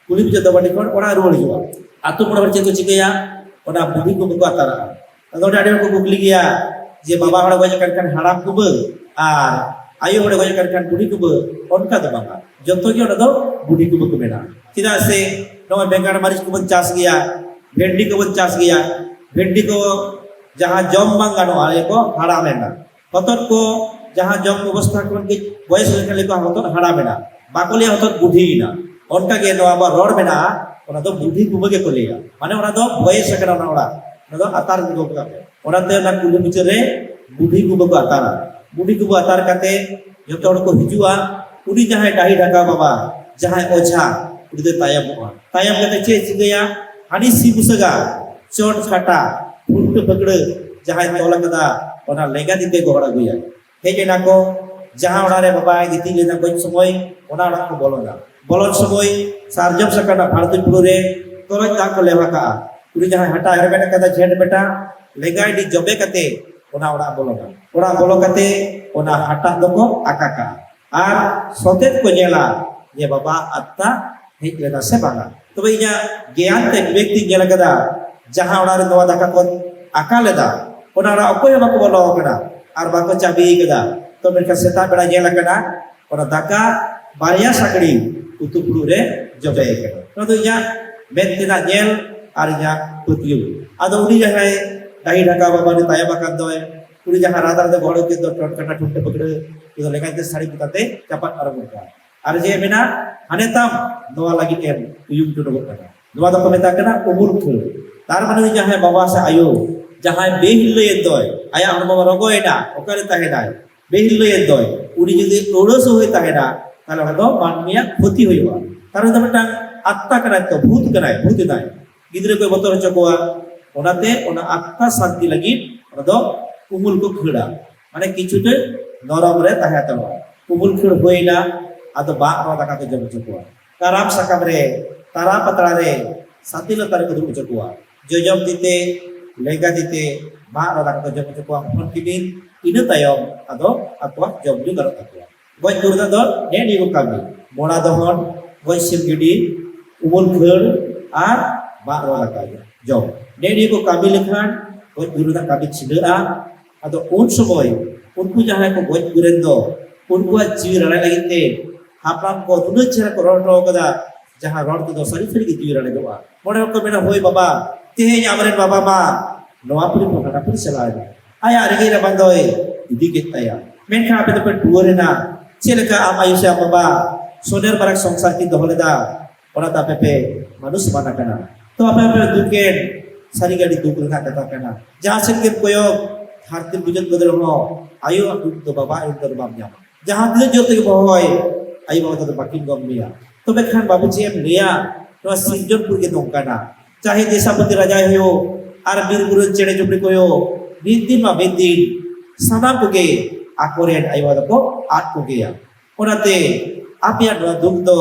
ᱠᱩᱞᱦᱤ ᱢᱩᱪᱟᱹᱫ ᱫᱚᱵᱟᱹᱴᱤ ᱠᱷᱚᱱ ᱚᱲᱟᱜ ᱨᱩᱣᱟᱹᱲ ᱦᱤᱡᱩᱜᱼᱟ᱾ ᱟᱛᱳ ᱢᱚᱬᱮ ᱦᱚᱲ ᱪᱮᱫ ᱠᱚ ᱪᱤᱠᱟᱹᱭᱟ? ᱚᱱᱟ ᱵᱩᱰᱷᱤ ᱠᱩᱢᱵᱟᱹ ᱠᱚ ᱟᱛᱟᱨᱟ᱾ ᱟᱫᱚ ᱚᱸᱰᱮ ᱟᱹᱰᱤ ᱦᱚᱲ ᱠᱚ ᱠᱩᱠᱞᱤ ᱜᱮᱭᱟ ᱡᱮ, ᱵᱟᱵᱟ ᱦᱚᱲᱮ ᱜᱚᱡ ᱟᱠᱟᱱ ᱠᱷᱟᱱ ᱦᱟᱲᱟᱢ ᱠᱩᱢᱵᱟᱹ ᱟᱨ ᱟᱭᱳ ᱦᱚᱲᱮ ᱜᱚᱡ ᱟᱠᱟᱱ ᱠᱷᱟᱱ ᱵᱩᱰᱷᱤ ᱠᱩᱢᱵᱟᱹ, ᱚᱱᱠᱟ ᱫᱚ ᱵᱟᱝᱟ, ᱡᱚᱛᱚ ᱜᱮ ᱚᱸᱰᱮ ᱫᱚ ᱵᱩᱰᱷᱤ ᱠᱩᱢᱵᱟᱹ ᱠᱚ ᱢᱮᱱᱟᱜᱼᱟ᱾ ᱪᱮᱫᱟᱜ ᱥᱮ ᱱᱚᱜᱼᱚᱭ ᱵᱮᱸᱜᱟᱲ ᱢᱟᱹᱨᱤᱪ ᱠᱚᱵᱚᱱ ᱪᱟᱥ ᱜᱮᱭᱟ, ᱵᱷᱮᱱᱰᱤ ᱠᱚᱵᱚᱱ ᱪᱟᱥ ᱜᱮᱭᱟ, ᱵᱷᱮᱱᱰᱤ ᱠᱚ ᱡᱟᱦᱟᱸ ᱡᱚᱢ ᱵᱟᱝ ᱜᱟᱱᱚᱜᱼᱟ, ᱞᱟᱹᱭ ᱟᱠᱚ ᱦᱟᱲᱟᱢ ᱮᱱᱟ᱾ ᱦᱚᱛᱚᱫ ᱠᱚ ᱡᱟᱦᱟᱸ ᱡᱚᱢ ᱚᱵᱚᱥᱛᱷᱟ ᱠᱷᱚᱱ ᱜᱮ ᱵᱚᱭᱮᱥ ᱦᱩᱭ ᱞᱮᱱᱠᱷᱟᱱ ᱞᱟᱹᱭ ᱟᱠᱚ ᱦᱚᱛᱚᱫ ᱦᱟᱲᱟᱢ ᱮᱱᱟ, ᱵᱟᱠᱚ ᱞᱟᱹᱭᱟ ᱦᱚᱛᱚᱫ ᱵᱩᱰᱷᱤ ᱮᱱᱟ᱾ ᱚᱱᱠᱟ ᱜᱮ ᱱᱚᱣᱟ ᱟᱵᱚᱣᱟᱜ ᱨᱚᱲ ᱢᱮᱱᱟᱜᱼᱟ, ᱚᱱᱟ ᱫᱚ ᱵᱩᱰᱷᱤ ᱠᱩᱢᱵᱟᱹ ᱜᱮᱠᱚ ᱞᱟᱹᱭᱟ, ᱢᱟᱱᱮ ᱚᱱᱟ ᱫᱚ ᱵᱚᱭᱮᱥ ᱟᱠᱟᱱᱟ ᱚᱱᱟ ᱚᱲᱟᱜ, ᱚᱱᱟ ᱫᱚ ᱟᱛᱟᱨ ᱜᱚᱫ ᱠᱟᱜ ᱯᱮ᱾ ᱚᱱᱟᱛᱮ ᱚᱱᱟ ᱠᱩᱞᱦᱤ ᱢᱩᱪᱟᱹᱫ ᱨᱮ ᱵᱩᱰᱷᱤ ᱠᱩᱢᱵᱟᱹ ᱠᱚ ᱟᱛᱟᱨᱟ᱾ ᱵᱩᱰᱷᱤ ᱠᱩᱢᱵᱟᱹ ᱟᱛᱟᱨ ᱠᱟᱛᱮ ᱡᱚᱛᱚ ᱦᱚᱲ ᱠᱚ ᱦᱤᱡᱩᱜᱼᱟ᱾ ᱩᱱᱤ ᱡᱟᱦᱟᱸᱭ ᱰᱟᱹᱦᱤ ᱰᱷᱟᱠᱟ ᱵᱟᱵᱟ, ᱡᱟᱦᱟᱸᱭ ᱚᱡᱷᱟ, ᱩᱱᱤ ᱫᱚᱭ ᱛᱟᱭᱚᱢᱚᱜᱼᱟ᱾ ᱛᱟᱭᱚᱢ ᱠᱟᱛᱮ ᱪᱮᱫ ᱮ ᱪᱤᱠᱟᱹᱭᱟ? ᱦᱟᱹᱱᱤ ᱥᱤ ᱵᱩᱥᱟᱹᱜᱟ, ᱪᱚᱴ ᱠᱟᱴᱟ, ᱯᱷᱩᱞᱴᱟᱹ ᱯᱷᱟᱹᱠᱲᱟᱹ ᱡᱟᱦᱟᱸᱭ ᱛᱚᱞ ᱟᱠᱟᱫᱟ, ᱚᱱᱟ ᱞᱮᱸᱜᱟ ᱛᱤ ᱛᱮ ᱜᱚᱦᱚᱲ ᱟᱹᱜᱩᱭᱟ᱾ ᱦᱮᱡ ᱮᱱᱟ ᱠᱚ, ᱡᱟᱦᱟᱸ ᱚᱲᱟᱜ ᱨᱮ ᱵᱟᱵᱟᱭ ᱜᱤᱛᱤᱡ ᱞᱮᱱᱟ ᱜᱚᱡ ᱥᱚᱢᱚᱭ, ᱚᱱᱟ ᱚᱲᱟᱜ ᱠᱚ ᱵᱚᱞᱚᱱᱟ᱾ ᱵᱚᱞᱚᱱ ᱥᱚᱢᱚᱭ ᱥᱟᱨᱡᱚᱢ ᱥᱟᱠᱟᱢ ᱨᱮᱱᱟᱜ ᱵᱷᱟᱲ ᱛᱩᱡ ᱯᱷᱩᱲᱩ ᱨᱮ ᱛᱚᱨᱚᱡ ᱫᱟᱜ ᱠᱚ ᱞᱮᱣᱦᱟ ᱠᱟᱜᱼᱟ᱾ ᱩᱱᱤ ᱡᱟᱦᱟᱸᱭ ᱦᱟᱴᱟᱜ ᱦᱮᱨᱢᱮᱫ ᱟᱠᱟᱫᱟ ᱡᱷᱮᱸᱴ ᱵᱮᱴᱟ, ᱞᱮᱸᱜᱟ ᱟᱹᱰᱤ ᱡᱚᱵᱮ ᱠᱟᱛᱮ ᱚᱱᱟ ᱚᱲᱟᱜ ᱵᱚᱞᱚᱱᱟ᱾ ᱚᱲᱟᱜ ᱵᱚᱞᱚ ᱠᱟᱛᱮ ᱚᱱᱟ ᱦᱟᱴᱟᱜ ᱫᱚᱠᱚ ᱟᱠᱟ ᱠᱟᱜᱼᱟ᱾ ᱟᱨ ᱥᱚᱛᱮᱫ ᱠᱚ ᱧᱮᱞᱟ ᱡᱮ ᱵᱟᱵᱟ ᱟᱛᱛᱟ ᱦᱮᱡ ᱞᱮᱱᱟ ᱥᱮ ᱵᱟᱝᱟ᱾ ᱛᱚᱵᱮ ᱤᱧᱟᱹᱜ ᱜᱮᱭᱟᱱ ᱛᱮ ᱵᱤᱵᱮᱠ ᱛᱤᱧ ᱧᱮᱞ ᱟᱠᱟᱫᱟ, ᱡᱟᱦᱟᱸ ᱚᱲᱟᱜ ᱨᱮ ᱱᱚᱣᱟ ᱫᱟᱠᱟ ᱠᱚ ᱟᱠᱟ ᱞᱮᱫᱟ, ᱚᱱᱟ ᱚᱲᱟᱜ ᱚᱠᱚᱭ ᱦᱚᱸ ᱵᱟᱠᱚ ᱵᱚᱞᱚ ᱟᱠᱟᱱᱟ ᱟᱨ ᱵᱟᱠᱚ ᱪᱟᱹᱵᱤ ᱟᱠᱟᱫᱟ᱾ ᱛᱚ ᱢᱮᱱᱠᱷᱟᱱ ᱥᱮᱛᱟᱜ ᱵᱮᱲᱟ ᱧᱮᱞ ᱟᱠᱟᱱᱟ, ᱚᱱᱟ ᱫᱟᱠᱟ ᱵᱟᱨᱭᱟ ᱥᱟᱠᱲᱤ ᱩᱛᱩ ᱯᱷᱩᱲᱩᱜ ᱨᱮ ᱡᱚᱵᱮ ᱟᱠᱟᱱᱟ᱾ ᱱᱚᱣᱟ ᱫᱚ ᱤᱧᱟᱹᱜ ᱢᱮᱫ ᱛᱮᱱᱟᱜ ᱧᱮᱞ ᱟᱨ ᱤᱧᱟᱹᱜ ᱯᱟᱹᱛᱭᱟᱹᱣ᱾ ᱟᱫᱚ ᱩᱱᱤ ᱡᱟᱦᱟᱸᱭ ᱰᱟᱹᱦᱤ ᱰᱷᱟᱠᱟ ᱵᱟᱵᱟ, ᱩᱱᱤ ᱛᱟᱭᱚᱢ ᱟᱠᱟᱱ ᱫᱚᱭ, ᱩᱱᱤ ᱡᱟᱦᱟᱸ ᱨᱟᱫᱟᱨ ᱫᱚ ᱜᱚᱦᱚᱲ ᱠᱮᱫ ᱫᱚ ᱴᱚᱴ ᱠᱟᱴᱟ ᱴᱷᱩᱱᱴᱟᱹ ᱯᱟᱹᱠᱲᱟᱹ, ᱩᱱᱤ ᱫᱚ ᱞᱮᱸᱜᱟ ᱛᱤ ᱥᱟᱹᱲᱤ ᱠᱚ ᱠᱟᱛᱮ ᱪᱟᱯᱟᱫ ᱯᱟᱨᱚᱢ ᱠᱟᱜᱼᱟ᱾ ᱟᱨ ᱪᱮᱫ ᱮ ᱢᱮᱱᱟ, ᱦᱟᱱᱮ ᱛᱟᱢ ᱱᱚᱣᱟ ᱞᱟᱹᱜᱤᱫ ᱮᱢ ᱩᱭᱩᱝ ᱪᱚᱰᱚᱜᱚᱜ ᱠᱟᱱᱟ᱾ ᱱᱚᱣᱟ ᱫᱚᱠᱚ ᱢᱮᱛᱟᱜ ᱠᱟᱱᱟ ᱩᱢᱩᱞ ᱠᱷᱟᱹᱲ᱾ ᱛᱟᱨ ᱢᱟᱱᱮ ᱩᱱᱤ ᱡᱟᱦᱟᱸᱭ ᱵᱟᱵᱟ ᱥᱮ ᱟᱭᱳ, ᱡᱟᱦᱟᱸᱭ ᱵᱮᱦᱤᱨᱞᱟᱹᱭᱮᱱ ᱫᱚᱭ, ᱟᱭᱟᱜ ᱦᱚᱲᱢᱚ ᱨᱚᱜᱚᱭᱮᱱᱟ, ᱚᱠᱟᱨᱮ ᱛᱟᱦᱮᱱᱟᱭ? ᱵᱮᱦᱤᱨᱞᱟᱹᱭᱮᱱ ᱫᱚᱭ, ᱩᱱᱤ ᱡᱩᱫᱤ ᱟᱹᱲᱟᱹ ᱥᱚᱦᱮ ᱛᱟᱦᱮᱱᱟ, ᱛᱟᱦᱞᱮ ᱚᱱᱟ ᱫᱚ ᱢᱟᱹᱱᱢᱤᱭᱟᱜ ᱠᱷᱚᱛᱤ ᱦᱩᱭᱩᱜᱼᱟ᱾ ᱠᱟᱨᱚᱱ ᱫᱚ ᱢᱤᱫᱴᱟᱝ ᱟᱛᱛᱟ ᱠᱟᱱᱟᱭ ᱛᱚ, ᱵᱷᱩᱛ ᱠᱟᱱᱟᱭ, ᱵᱷᱩᱛ ᱮᱱᱟᱭ᱾ ᱜᱤᱫᱽᱨᱟᱹ ᱠᱚᱭ ᱵᱚᱛᱚᱨ ᱦᱚᱪᱚ ᱠᱚᱣᱟ᱾ ᱚᱱᱟᱛᱮ ᱚᱱᱟ ᱟᱛᱛᱟ ᱥᱟᱱᱛᱤ ᱞᱟᱹᱜᱤᱫ ᱚᱱᱟ ᱫᱚ ᱩᱢᱩᱞ ᱠᱚ ᱠᱷᱟᱹᱲᱟ, ᱢᱟᱱᱮ ᱠᱤᱪᱷᱩᱴᱟ ᱱᱚᱨᱚᱢ ᱨᱮ ᱛᱟᱦᱮᱸ ᱦᱟᱛᱟᱲᱚᱜᱼᱟ᱾ ᱩᱢᱩᱞ ᱠᱷᱟᱹᱲ ᱦᱩᱭᱱᱟ, ᱟᱫᱚ ᱵᱟᱜ ᱨᱚ ᱫᱟᱠᱟ ᱠᱚ ᱡᱚᱢ ᱦᱚᱪᱚ ᱠᱚᱣᱟ᱾ ᱠᱟᱨᱟᱢ ᱥᱟᱠᱟᱢ ᱨᱮ, ᱛᱟᱨᱟ ᱯᱟᱛᱲᱟ ᱨᱮ, ᱥᱟᱛᱤ ᱞᱟᱛᱟᱨ ᱨᱮᱠᱚ ᱫᱩᱲᱩᱵ ᱦᱚᱪᱚ ᱠᱚᱣᱟ᱾ ᱡᱚᱡᱚᱢ ᱛᱤ ᱛᱮ, ᱞᱮᱸᱜᱟ ᱛᱤ ᱛᱮ ᱵᱟᱜ ᱨᱚ ᱫᱟᱠᱟ ᱠᱚ ᱡᱚᱢ ᱦᱚᱪᱚ ᱠᱚᱣᱟ ᱦᱚᱯᱚᱱ ᱠᱤᱢᱤᱱ᱾ ᱤᱱᱟᱹ ᱛᱟᱭᱚᱢ ᱟᱫᱚ ᱟᱠᱚᱣᱟᱜ ᱡᱚᱢ ᱧᱩ ᱜᱟᱱᱚᱜ ᱛᱟᱠᱚᱣᱟ᱾ ᱜᱚᱡ ᱜᱩᱨ ᱫᱚ ᱱᱮᱜᱼᱮ ᱱᱤᱭᱟᱹ ᱠᱚ ᱠᱟᱹᱢᱤ, ᱢᱚᱲᱟ ᱫᱚᱦᱚᱱ, ᱜᱚᱡ ᱥᱤᱢ ᱜᱤᱰᱤ, ᱩᱢᱩᱞ ᱠᱷᱟᱹᱲ ᱟᱨ ᱢᱟᱜ ᱨᱚᱲ ᱟᱠᱟᱫ ᱡᱚᱢ᱾ ᱱᱮᱜᱼᱮ ᱱᱤᱭᱟᱹ ᱠᱚ ᱠᱟᱹᱢᱤ ᱞᱮᱠᱷᱟᱱ ᱜᱚᱡ ᱜᱩᱨ ᱨᱮᱱᱟᱜ ᱠᱟᱹᱢᱤ ᱪᱷᱤᱰᱟᱹᱜᱼᱟ᱾ ᱟᱫᱚ ᱩᱱ ᱥᱚᱢᱚᱭ ᱩᱱᱠᱩ ᱡᱟᱦᱟᱸᱭ ᱠᱚ ᱜᱚᱡ ᱜᱩᱨᱮᱱ ᱫᱚ, ᱩᱱᱠᱩᱣᱟᱜ ᱡᱤᱣᱤ ᱨᱟᱲᱮᱡ ᱞᱟᱹᱜᱤᱫ ᱛᱮ ᱦᱟᱯᱲᱟᱢ ᱠᱚ ᱱᱩᱱᱟᱹᱜ ᱪᱮᱦᱨᱟ ᱠᱚ ᱨᱚᱲ ᱦᱚᱴᱚ ᱠᱟᱫᱟ, ᱡᱟᱦᱟᱸ ᱨᱚᱲ ᱛᱮᱫᱚ ᱥᱟᱹᱨᱤ ᱥᱟᱹᱨᱤ ᱜᱮ ᱡᱤᱣᱤ ᱨᱟᱲᱮᱡᱚᱜᱼᱟ᱾ ᱢᱚᱬᱮ ᱦᱚᱲ ᱠᱚ ᱢᱮᱱᱟ, "ᱦᱳᱭ ᱵᱟᱵᱟ, ᱛᱮᱦᱮᱧ ᱟᱢᱨᱮᱱ ᱵᱟᱵᱟ ᱢᱟ ᱱᱚᱣᱟ ᱯᱩᱨᱤ ᱠᱷᱚᱱ ᱦᱟᱱᱟ ᱯᱩᱨᱤ ᱪᱟᱞᱟᱣ ᱮᱱᱟ, ᱟᱭᱟᱜ ᱨᱮᱸᱜᱮᱡ ᱨᱟᱵᱟᱝ ᱫᱚᱭ ᱤᱫᱤ ᱠᱮᱫ ᱛᱟᱭᱟ, ᱢᱮᱱᱠᱷᱟᱱ ᱟᱯᱮ ᱫᱚᱯᱮ ᱴᱩᱣᱟᱹᱨ ᱮᱱᱟ᱾ ᱪᱮᱫ ᱞᱮᱠᱟ ᱟᱢ ᱟᱭᱳ ᱥᱮ ᱟᱢ ᱵᱟᱵᱟ ᱥᱚᱱᱮᱨ ᱢᱟᱨᱟᱜ ᱥᱚᱝᱥᱟᱨ ᱠᱤᱱ ᱫᱚᱦᱚ ᱞᱮᱫᱟ, ᱚᱱᱟ ᱛᱮ ᱟᱯᱮ ᱯᱮ ᱢᱟᱱᱩᱥ ᱢᱟᱱ ᱟᱠᱟᱱᱟ᱾ ᱛᱚ ᱟᱯᱮ ᱯᱮ ᱫᱩᱠ ᱮᱱ, ᱥᱟᱹᱨᱤ ᱜᱮ ᱟᱹᱰᱤ ᱫᱩᱠ ᱨᱮᱱᱟᱜ ᱠᱟᱛᱷᱟ ᱠᱟᱱᱟ᱾ ᱡᱟᱦᱟᱸ ᱥᱮᱫ ᱜᱮᱢ ᱠᱚᱭᱚᱜ, ᱫᱷᱟᱹᱨᱛᱤ ᱵᱩᱡᱟᱹᱜ ᱵᱚᱫᱚᱞ ᱨᱮᱦᱚᱸ ᱟᱭᱳᱣᱟᱜ ᱫᱩᱠ ᱫᱚ ᱵᱟᱵᱟ ᱟᱭᱳ ᱫᱚ ᱵᱟᱢ ᱧᱟᱢᱟ᱾ ᱡᱟᱦᱟᱸ ᱛᱤᱱᱟᱹᱜ ᱡᱳᱨ ᱛᱮᱜᱮ ᱦᱚᱦᱚᱭ, ᱟᱭᱳ ᱵᱟᱵᱟ ᱫᱚ ᱵᱟᱹᱠᱤᱱ ᱜᱚᱝ ᱢᱮᱭᱟ᱾ ᱛᱚᱵᱮ ᱠᱷᱟᱱ ᱵᱟᱹᱵᱩ ᱪᱮᱫ ᱮᱢ ᱞᱟᱹᱭᱟ, ᱱᱚᱣᱟ ᱥᱤᱨᱡᱚᱱ ᱯᱩᱨ ᱜᱮ ᱱᱚᱝᱠᱟᱱᱟ᱾ ᱪᱟᱦᱮ ᱫᱮᱥᱟᱯᱚᱛᱤ ᱨᱟᱡᱟᱭ ᱦᱩᱭᱩᱜ ᱟᱨ ᱵᱤᱨ ᱵᱩᱨᱩ ᱨᱮᱱ ᱪᱮᱬᱮ ᱪᱩᱯᱲᱤ ᱠᱚ ᱦᱩᱭᱩᱜ, ᱢᱤᱫ ᱫᱤᱱ ᱢᱟ ᱢᱤᱫ ᱫᱤᱱ ᱥᱟᱱᱟᱢ ᱠᱚᱜᱮ ᱟᱠᱚᱨᱮᱱ ᱟᱭᱳ ᱵᱟᱵᱟ ᱫᱚᱠᱚ ᱟᱫ ᱠᱚᱜᱮᱭᱟ᱾ ᱚᱱᱟᱛᱮ ᱟᱯᱮᱭᱟᱜ ᱱᱚᱣᱟ ᱫᱩᱠ ᱫᱚ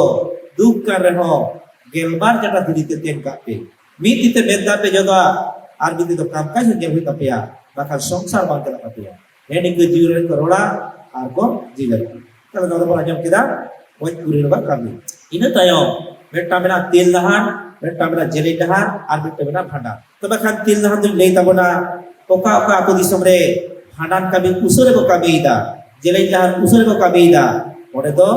ᱫᱩᱠ ᱠᱟᱱ ᱨᱮᱦᱚᱸ ᱜᱮᱞᱵᱟᱨ ᱡᱟᱴᱟ ᱫᱷᱤᱨᱤ ᱛᱮ ᱛᱮᱱ ᱠᱟᱜ ᱯᱮ᱾ ᱢᱤᱫ ᱛᱤ ᱛᱮ ᱢᱮᱫ ᱫᱟᱜ ᱯᱮ ᱡᱚᱫᱟ ᱟᱨ ᱢᱤᱫ ᱛᱤ ᱫᱚ ᱠᱟᱢ ᱠᱟᱡᱽ ᱦᱚᱸ ᱧᱮᱞ ᱦᱩᱭᱩᱜ ᱛᱟᱯᱮᱭᱟ, ᱵᱟᱠᱷᱟᱱ ᱥᱚᱝᱥᱟᱨ ᱵᱟᱝ ᱪᱟᱞᱟᱜ ᱛᱟᱯᱮᱭᱟ᱾ ᱦᱮᱸ, ᱱᱤᱝᱠᱟᱹ ᱡᱤᱣᱤ ᱨᱮᱱ ᱠᱚ ᱨᱚᱲᱟ ᱟᱨ ᱠᱚ ᱡᱤᱞᱟᱹᱜᱼᱟ᱾ ᱛᱟᱦᱞᱮ ᱱᱚᱣᱟ ᱫᱚᱵᱚᱱ ᱟᱸᱡᱚᱢ ᱠᱮᱫᱟ ᱜᱚᱡ ᱜᱩᱨ ᱨᱮᱱᱟᱜ ᱠᱟᱹᱢᱤ᱾ ᱤᱱᱟᱹ ᱛᱟᱭᱚᱢ ᱢᱤᱫᱴᱟᱝ ᱢᱮᱱᱟᱜᱼᱟ ᱛᱮᱞ ᱰᱟᱦᱟᱨ, ᱢᱤᱫᱴᱟᱝ ᱢᱮᱱᱟᱜᱼᱟ ᱡᱮᱞᱮᱧ ᱰᱟᱦᱟᱨ, ᱟᱨ ᱢᱤᱫᱴᱟᱝ ᱢᱮᱱᱟᱜᱼᱟ ᱵᱷᱟᱸᱰᱟᱱ᱾ ᱛᱚᱵᱮ ᱠᱷᱟᱱ ᱛᱮᱞ ᱰᱟᱦᱟᱨ ᱫᱚᱧ ᱞᱟᱹᱭ ᱛᱟᱵᱚᱱᱟ, ᱚᱠᱟ ᱚᱠᱟ ᱟᱹᱛᱩ ᱫᱤᱥᱚᱢ ᱨᱮ ᱵᱷᱟᱸᱰᱟᱱ ᱠᱟᱹᱢᱤ ᱩᱥᱟᱹᱨᱟ ᱠᱚ ᱠᱟᱹᱢᱤᱭᱮᱫᱟ, ᱡᱮᱞᱮᱧ ᱰᱟᱦᱟᱨ ᱩᱥᱟᱹᱨᱟ ᱠᱚ ᱠᱟᱹᱢᱤᱭᱮᱫᱟ, ᱚᱸᱰᱮ ᱫᱚ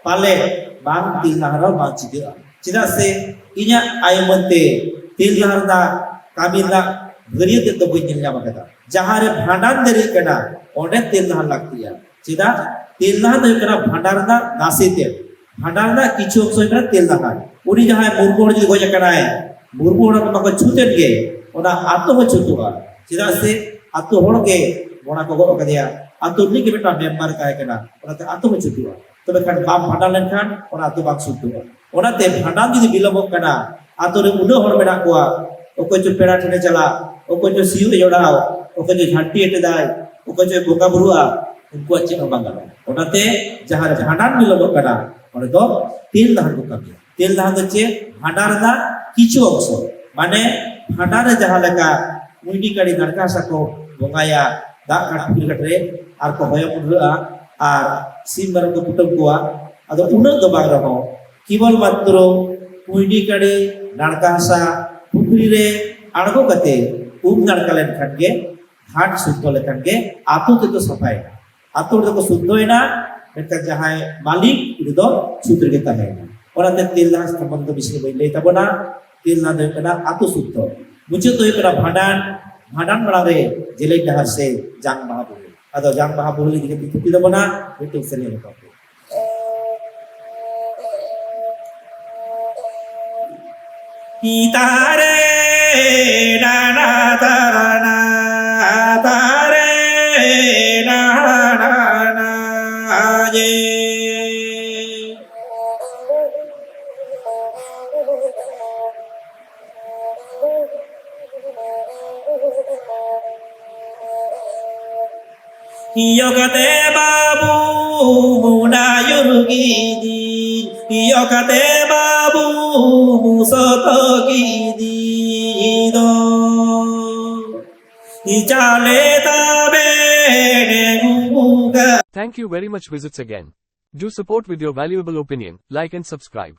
ᱯᱟᱞᱮ ᱵᱟᱝ ᱛᱮᱞ ᱰᱟᱦᱟᱨ ᱦᱚᱸ ᱵᱟᱝ ᱪᱤᱠᱟᱹᱜᱼᱟ᱾ ᱪᱮᱫᱟᱜ ᱥᱮ ᱤᱧᱟᱹᱜ ᱟᱭ ᱩᱢᱟᱹᱱ ᱛᱮ ᱛᱮᱞ ᱰᱟᱦᱟᱨ ᱨᱮᱱᱟᱜ ᱠᱟᱹᱢᱤ ᱨᱮᱱᱟᱜ ᱵᱷᱟᱹᱨᱭᱟᱹ ᱛᱮᱫ ᱫᱚ ᱵᱟᱹᱧ ᱧᱮᱞ ᱧᱟᱢ ᱟᱠᱟᱫᱟ᱾ ᱡᱟᱦᱟᱸ ᱨᱮ ᱵᱷᱟᱸᱰᱟᱱ ᱫᱮᱨᱤᱜ ᱠᱟᱱᱟ, ᱚᱸᱰᱮ ᱛᱮᱞ ᱰᱟᱦᱟᱨ ᱞᱟᱹᱠᱛᱤᱜᱼᱟ᱾ ᱪᱮᱫᱟᱜ? ᱛᱮᱞ ᱰᱟᱦᱟᱨ ᱫᱚ ᱦᱩᱭᱩᱜ ᱠᱟᱱᱟ ᱵᱷᱟᱸᱰᱟᱱ ᱨᱮᱱᱟᱜ ᱱᱟᱥᱮ ᱛᱮᱫ, ᱵᱷᱟᱸᱰᱟᱱ ᱨᱮᱱᱟᱜ ᱠᱤᱪᱷᱩ ᱚᱝᱥᱚ ᱦᱩᱭᱩᱜ ᱠᱟᱱᱟ ᱛᱮᱞ ᱰᱟᱦᱟᱨ᱾ ᱩᱱᱤ ᱡᱟᱦᱟᱸᱭ ᱢᱩᱨᱢᱩ ᱦᱚᱲ ᱡᱩᱫᱤ ᱜᱚᱡ ᱟᱠᱟᱱᱟᱭ, ᱢᱩᱨᱢᱩ ᱦᱚᱲ ᱠᱚ ᱢᱟᱠᱚ ᱪᱷᱩᱛ ᱮᱱ ᱜᱮ, ᱚᱱᱟ ᱟᱛᱳ ᱦᱚᱸ ᱪᱷᱩᱛᱩᱜᱼᱟ᱾ ᱪᱮᱫᱟᱜ ᱥᱮ ᱟᱛᱳ ᱦᱚᱲ ᱜᱮ ᱚᱱᱟ ᱠᱚ ᱜᱚᱜ ᱟᱠᱟᱫᱮᱭᱟ, ᱟᱛᱳ ᱨᱤᱱᱤᱡ ᱜᱮ ᱢᱤᱫᱴᱟᱝ ᱢᱮᱢᱵᱟᱨ ᱛᱟᱦᱮᱸ ᱠᱟᱱᱟ, ᱚᱱᱟᱛᱮ ᱟᱛᱳ ᱦᱚᱸ ᱪᱷᱩᱛᱩᱜᱼᱟ᱾ ᱛᱚᱵᱮ ᱠᱷᱟᱱ ᱵᱟᱢ ᱵᱷᱟᱸᱰᱟᱱ ᱞᱮᱱᱠᱷᱟᱱ ᱚᱱᱟ ᱟᱛᱳ ᱵᱟᱝ ᱥᱩᱫᱷᱚᱜᱼᱟ᱾ ᱚᱱᱟᱛᱮ ᱵᱷᱟᱸᱰᱟᱱ ᱡᱩᱫᱤ ᱵᱤᱞᱚᱢᱚᱜ ᱠᱟᱱᱟ, ᱟᱛᱳ ᱨᱮ ᱩᱱᱟᱹᱜ ᱦᱚᱲ ᱢᱮᱱᱟᱜ ᱠᱚᱣᱟ, ᱚᱠᱚᱭ ᱪᱚ ᱯᱮᱲᱟ ᱴᱷᱮᱱᱮ ᱪᱟᱞᱟᱜ, ᱚᱠᱚᱭ ᱪᱚ ᱥᱤᱭᱳᱜ ᱮ ᱡᱚᱲᱟᱣ, ᱚᱠᱚᱭ ᱪᱚ ᱡᱷᱟᱹᱱᱴᱤ ᱮᱴᱮᱫᱟᱭ, ᱚᱠᱚᱭ ᱪᱚᱭ ᱵᱚᱸᱜᱟ ᱵᱩᱨᱩᱜᱼᱟ, ᱩᱱᱠᱩᱣᱟᱜ ᱪᱮᱫ ᱦᱚᱸ ᱵᱟᱝ ᱜᱟᱱᱚᱜᱼᱟ᱾ ᱚᱱᱟᱛᱮ ᱡᱟᱦᱟᱸ ᱨᱮ ᱵᱷᱟᱸᱰᱟᱱ ᱵᱤᱞᱚᱢᱚᱜ ᱠᱟᱱᱟ, ᱚᱸᱰᱮ ᱫᱚ ᱛᱮᱞ ᱰᱟᱦᱟᱨ ᱠᱚ ᱠᱟᱹᱢᱤᱭᱟ᱾ ᱛᱮᱞ ᱰᱟᱦᱟᱨ ᱫᱚ ᱪᱮᱫ? ᱵᱷᱟᱸᱰᱟᱱ ᱨᱮᱱᱟᱜ ᱠᱤᱪᱷᱩ ᱚᱝᱥᱚ, ᱢᱟᱱᱮ ᱵᱷᱟᱸᱰᱟᱱ ᱨᱮ ᱡᱟᱦᱟᱸ ᱞᱮᱠᱟ ᱠᱩᱸᱭᱰᱤ ᱠᱟᱹᱲᱤ ᱱᱟᱲᱠᱟ ᱦᱟᱥᱟ ᱠᱚ ᱵᱚᱸᱜᱟᱭᱟ, ᱫᱟᱜ ᱜᱷᱟᱴ ᱯᱩᱠᱷᱨᱤ ᱜᱷᱟᱴ ᱨᱮ ᱟᱨ ᱠᱚ ᱦᱚᱭᱚ ᱢᱩᱰᱨᱟᱹᱜᱼᱟ ᱟᱨ ᱥᱤᱢ ᱢᱮᱨᱚᱢ ᱠᱚ ᱠᱩᱴᱟᱹᱢ ᱠᱚᱣᱟ᱾ ᱟᱫᱚ ᱩᱱᱟᱹᱜ ᱫᱚ ᱵᱟᱝ ᱨᱮᱦᱚᱸ ᱠᱮᱵᱚᱞ ᱢᱟᱛᱨᱚ ᱠᱩᱸᱭᱰᱤ ᱠᱟᱹᱲᱤ ᱱᱟᱲᱠᱟ ᱦᱟᱥᱟ ᱯᱩᱠᱷᱨᱤ ᱨᱮ ᱟᱬᱜᱚ ᱠᱟᱛᱮ ᱩᱢ ᱱᱟᱲᱠᱟ ᱞᱮᱱᱠᱷᱟᱱ ᱜᱮ ᱜᱷᱟᱴ ᱥᱩᱫᱽᱫᱷᱚ ᱞᱮᱠᱷᱟᱱ ᱜᱮ ᱟᱛᱳ ᱛᱮᱫᱚ ᱥᱟᱯᱷᱟᱭᱮᱱᱟ᱾ ᱟᱛᱳ ᱦᱚᱲ ᱫᱚᱠᱚ ᱥᱩᱫᱽᱫᱷᱚᱭᱮᱱᱟ, ᱢᱮᱱᱠᱷᱟᱱ ᱡᱟᱦᱟᱸᱭ ᱢᱟᱹᱞᱤᱠ ᱩᱱᱤ ᱫᱚ ᱥᱩᱫᱽ ᱨᱮᱜᱮ ᱛᱟᱦᱮᱸᱭᱮᱱᱟ᱾ ᱚᱱᱟᱛᱮ ᱛᱮᱞ ᱫᱟᱦᱟᱱ ᱥᱚᱢᱵᱚᱱᱫᱷᱮ ᱫᱚ ᱵᱮᱥᱤ ᱵᱟᱹᱧ ᱞᱟᱹᱭ ᱛᱟᱵᱚᱱᱟ᱾ ᱛᱮᱞ ᱫᱟᱦᱟᱱ ᱫᱚ ᱦᱩᱭᱩᱜ ᱠᱟᱱᱟ ᱟᱛᱳ ᱥᱩᱫᱽᱫᱷᱚ᱾ ᱢᱩᱪᱟᱹᱫ ᱫᱚ ᱦᱩᱭᱩᱜ ᱠᱟᱱᱟ ᱵᱷᱟᱸᱰᱟᱱ᱾ ᱵᱷᱟᱸᱰᱟᱱ ᱢᱟᱲᱟᱝ ᱨᱮ ᱡᱮᱞᱮᱧ ᱰᱟᱦᱟᱨ ᱥᱮ ᱡᱟᱝ ᱵᱟᱦᱟ ᱵᱚᱦᱮᱞ᱾ ᱟᱫᱚ ᱡᱟᱝ ᱵᱟᱦᱟ ᱵᱚᱦᱮᱞ ᱤᱫᱤ ᱠᱟᱛᱮ ᱛᱷᱩᱛᱤ ᱛᱟᱵᱚᱱᱟ ᱢᱤᱫᱴᱮᱱ ᱥᱮᱨᱮᱧ ᱨᱟᱠᱟᱵ ᱯᱮ᱾ ᱛᱟᱨᱮ ᱱᱟᱱᱟ ᱛᱟᱨᱟᱱᱟ, ᱛᱟᱨᱮ ᱱᱟᱱᱟ ᱱᱟ ᱡᱮ᱾ ᱤᱭᱚ ᱠᱟᱛᱮ ᱵᱟᱹᱵᱩ ᱢᱩᱱᱟ ᱭᱩᱨ ᱠᱤᱫᱤᱧ, ᱤᱭᱚ ᱠᱟᱛᱮ ᱵᱟᱹᱵᱩ ᱢᱩᱥᱚᱛᱚ ᱠᱤᱫᱤᱧ ᱫᱚ᱾ ᱤᱪᱟᱞᱮ ᱛᱟᱵᱮᱱᱮ ᱜᱩᱢᱩᱜᱟ᱾ Thank you very much. Visits again. Do support with your valuable opinion, like and subscribe.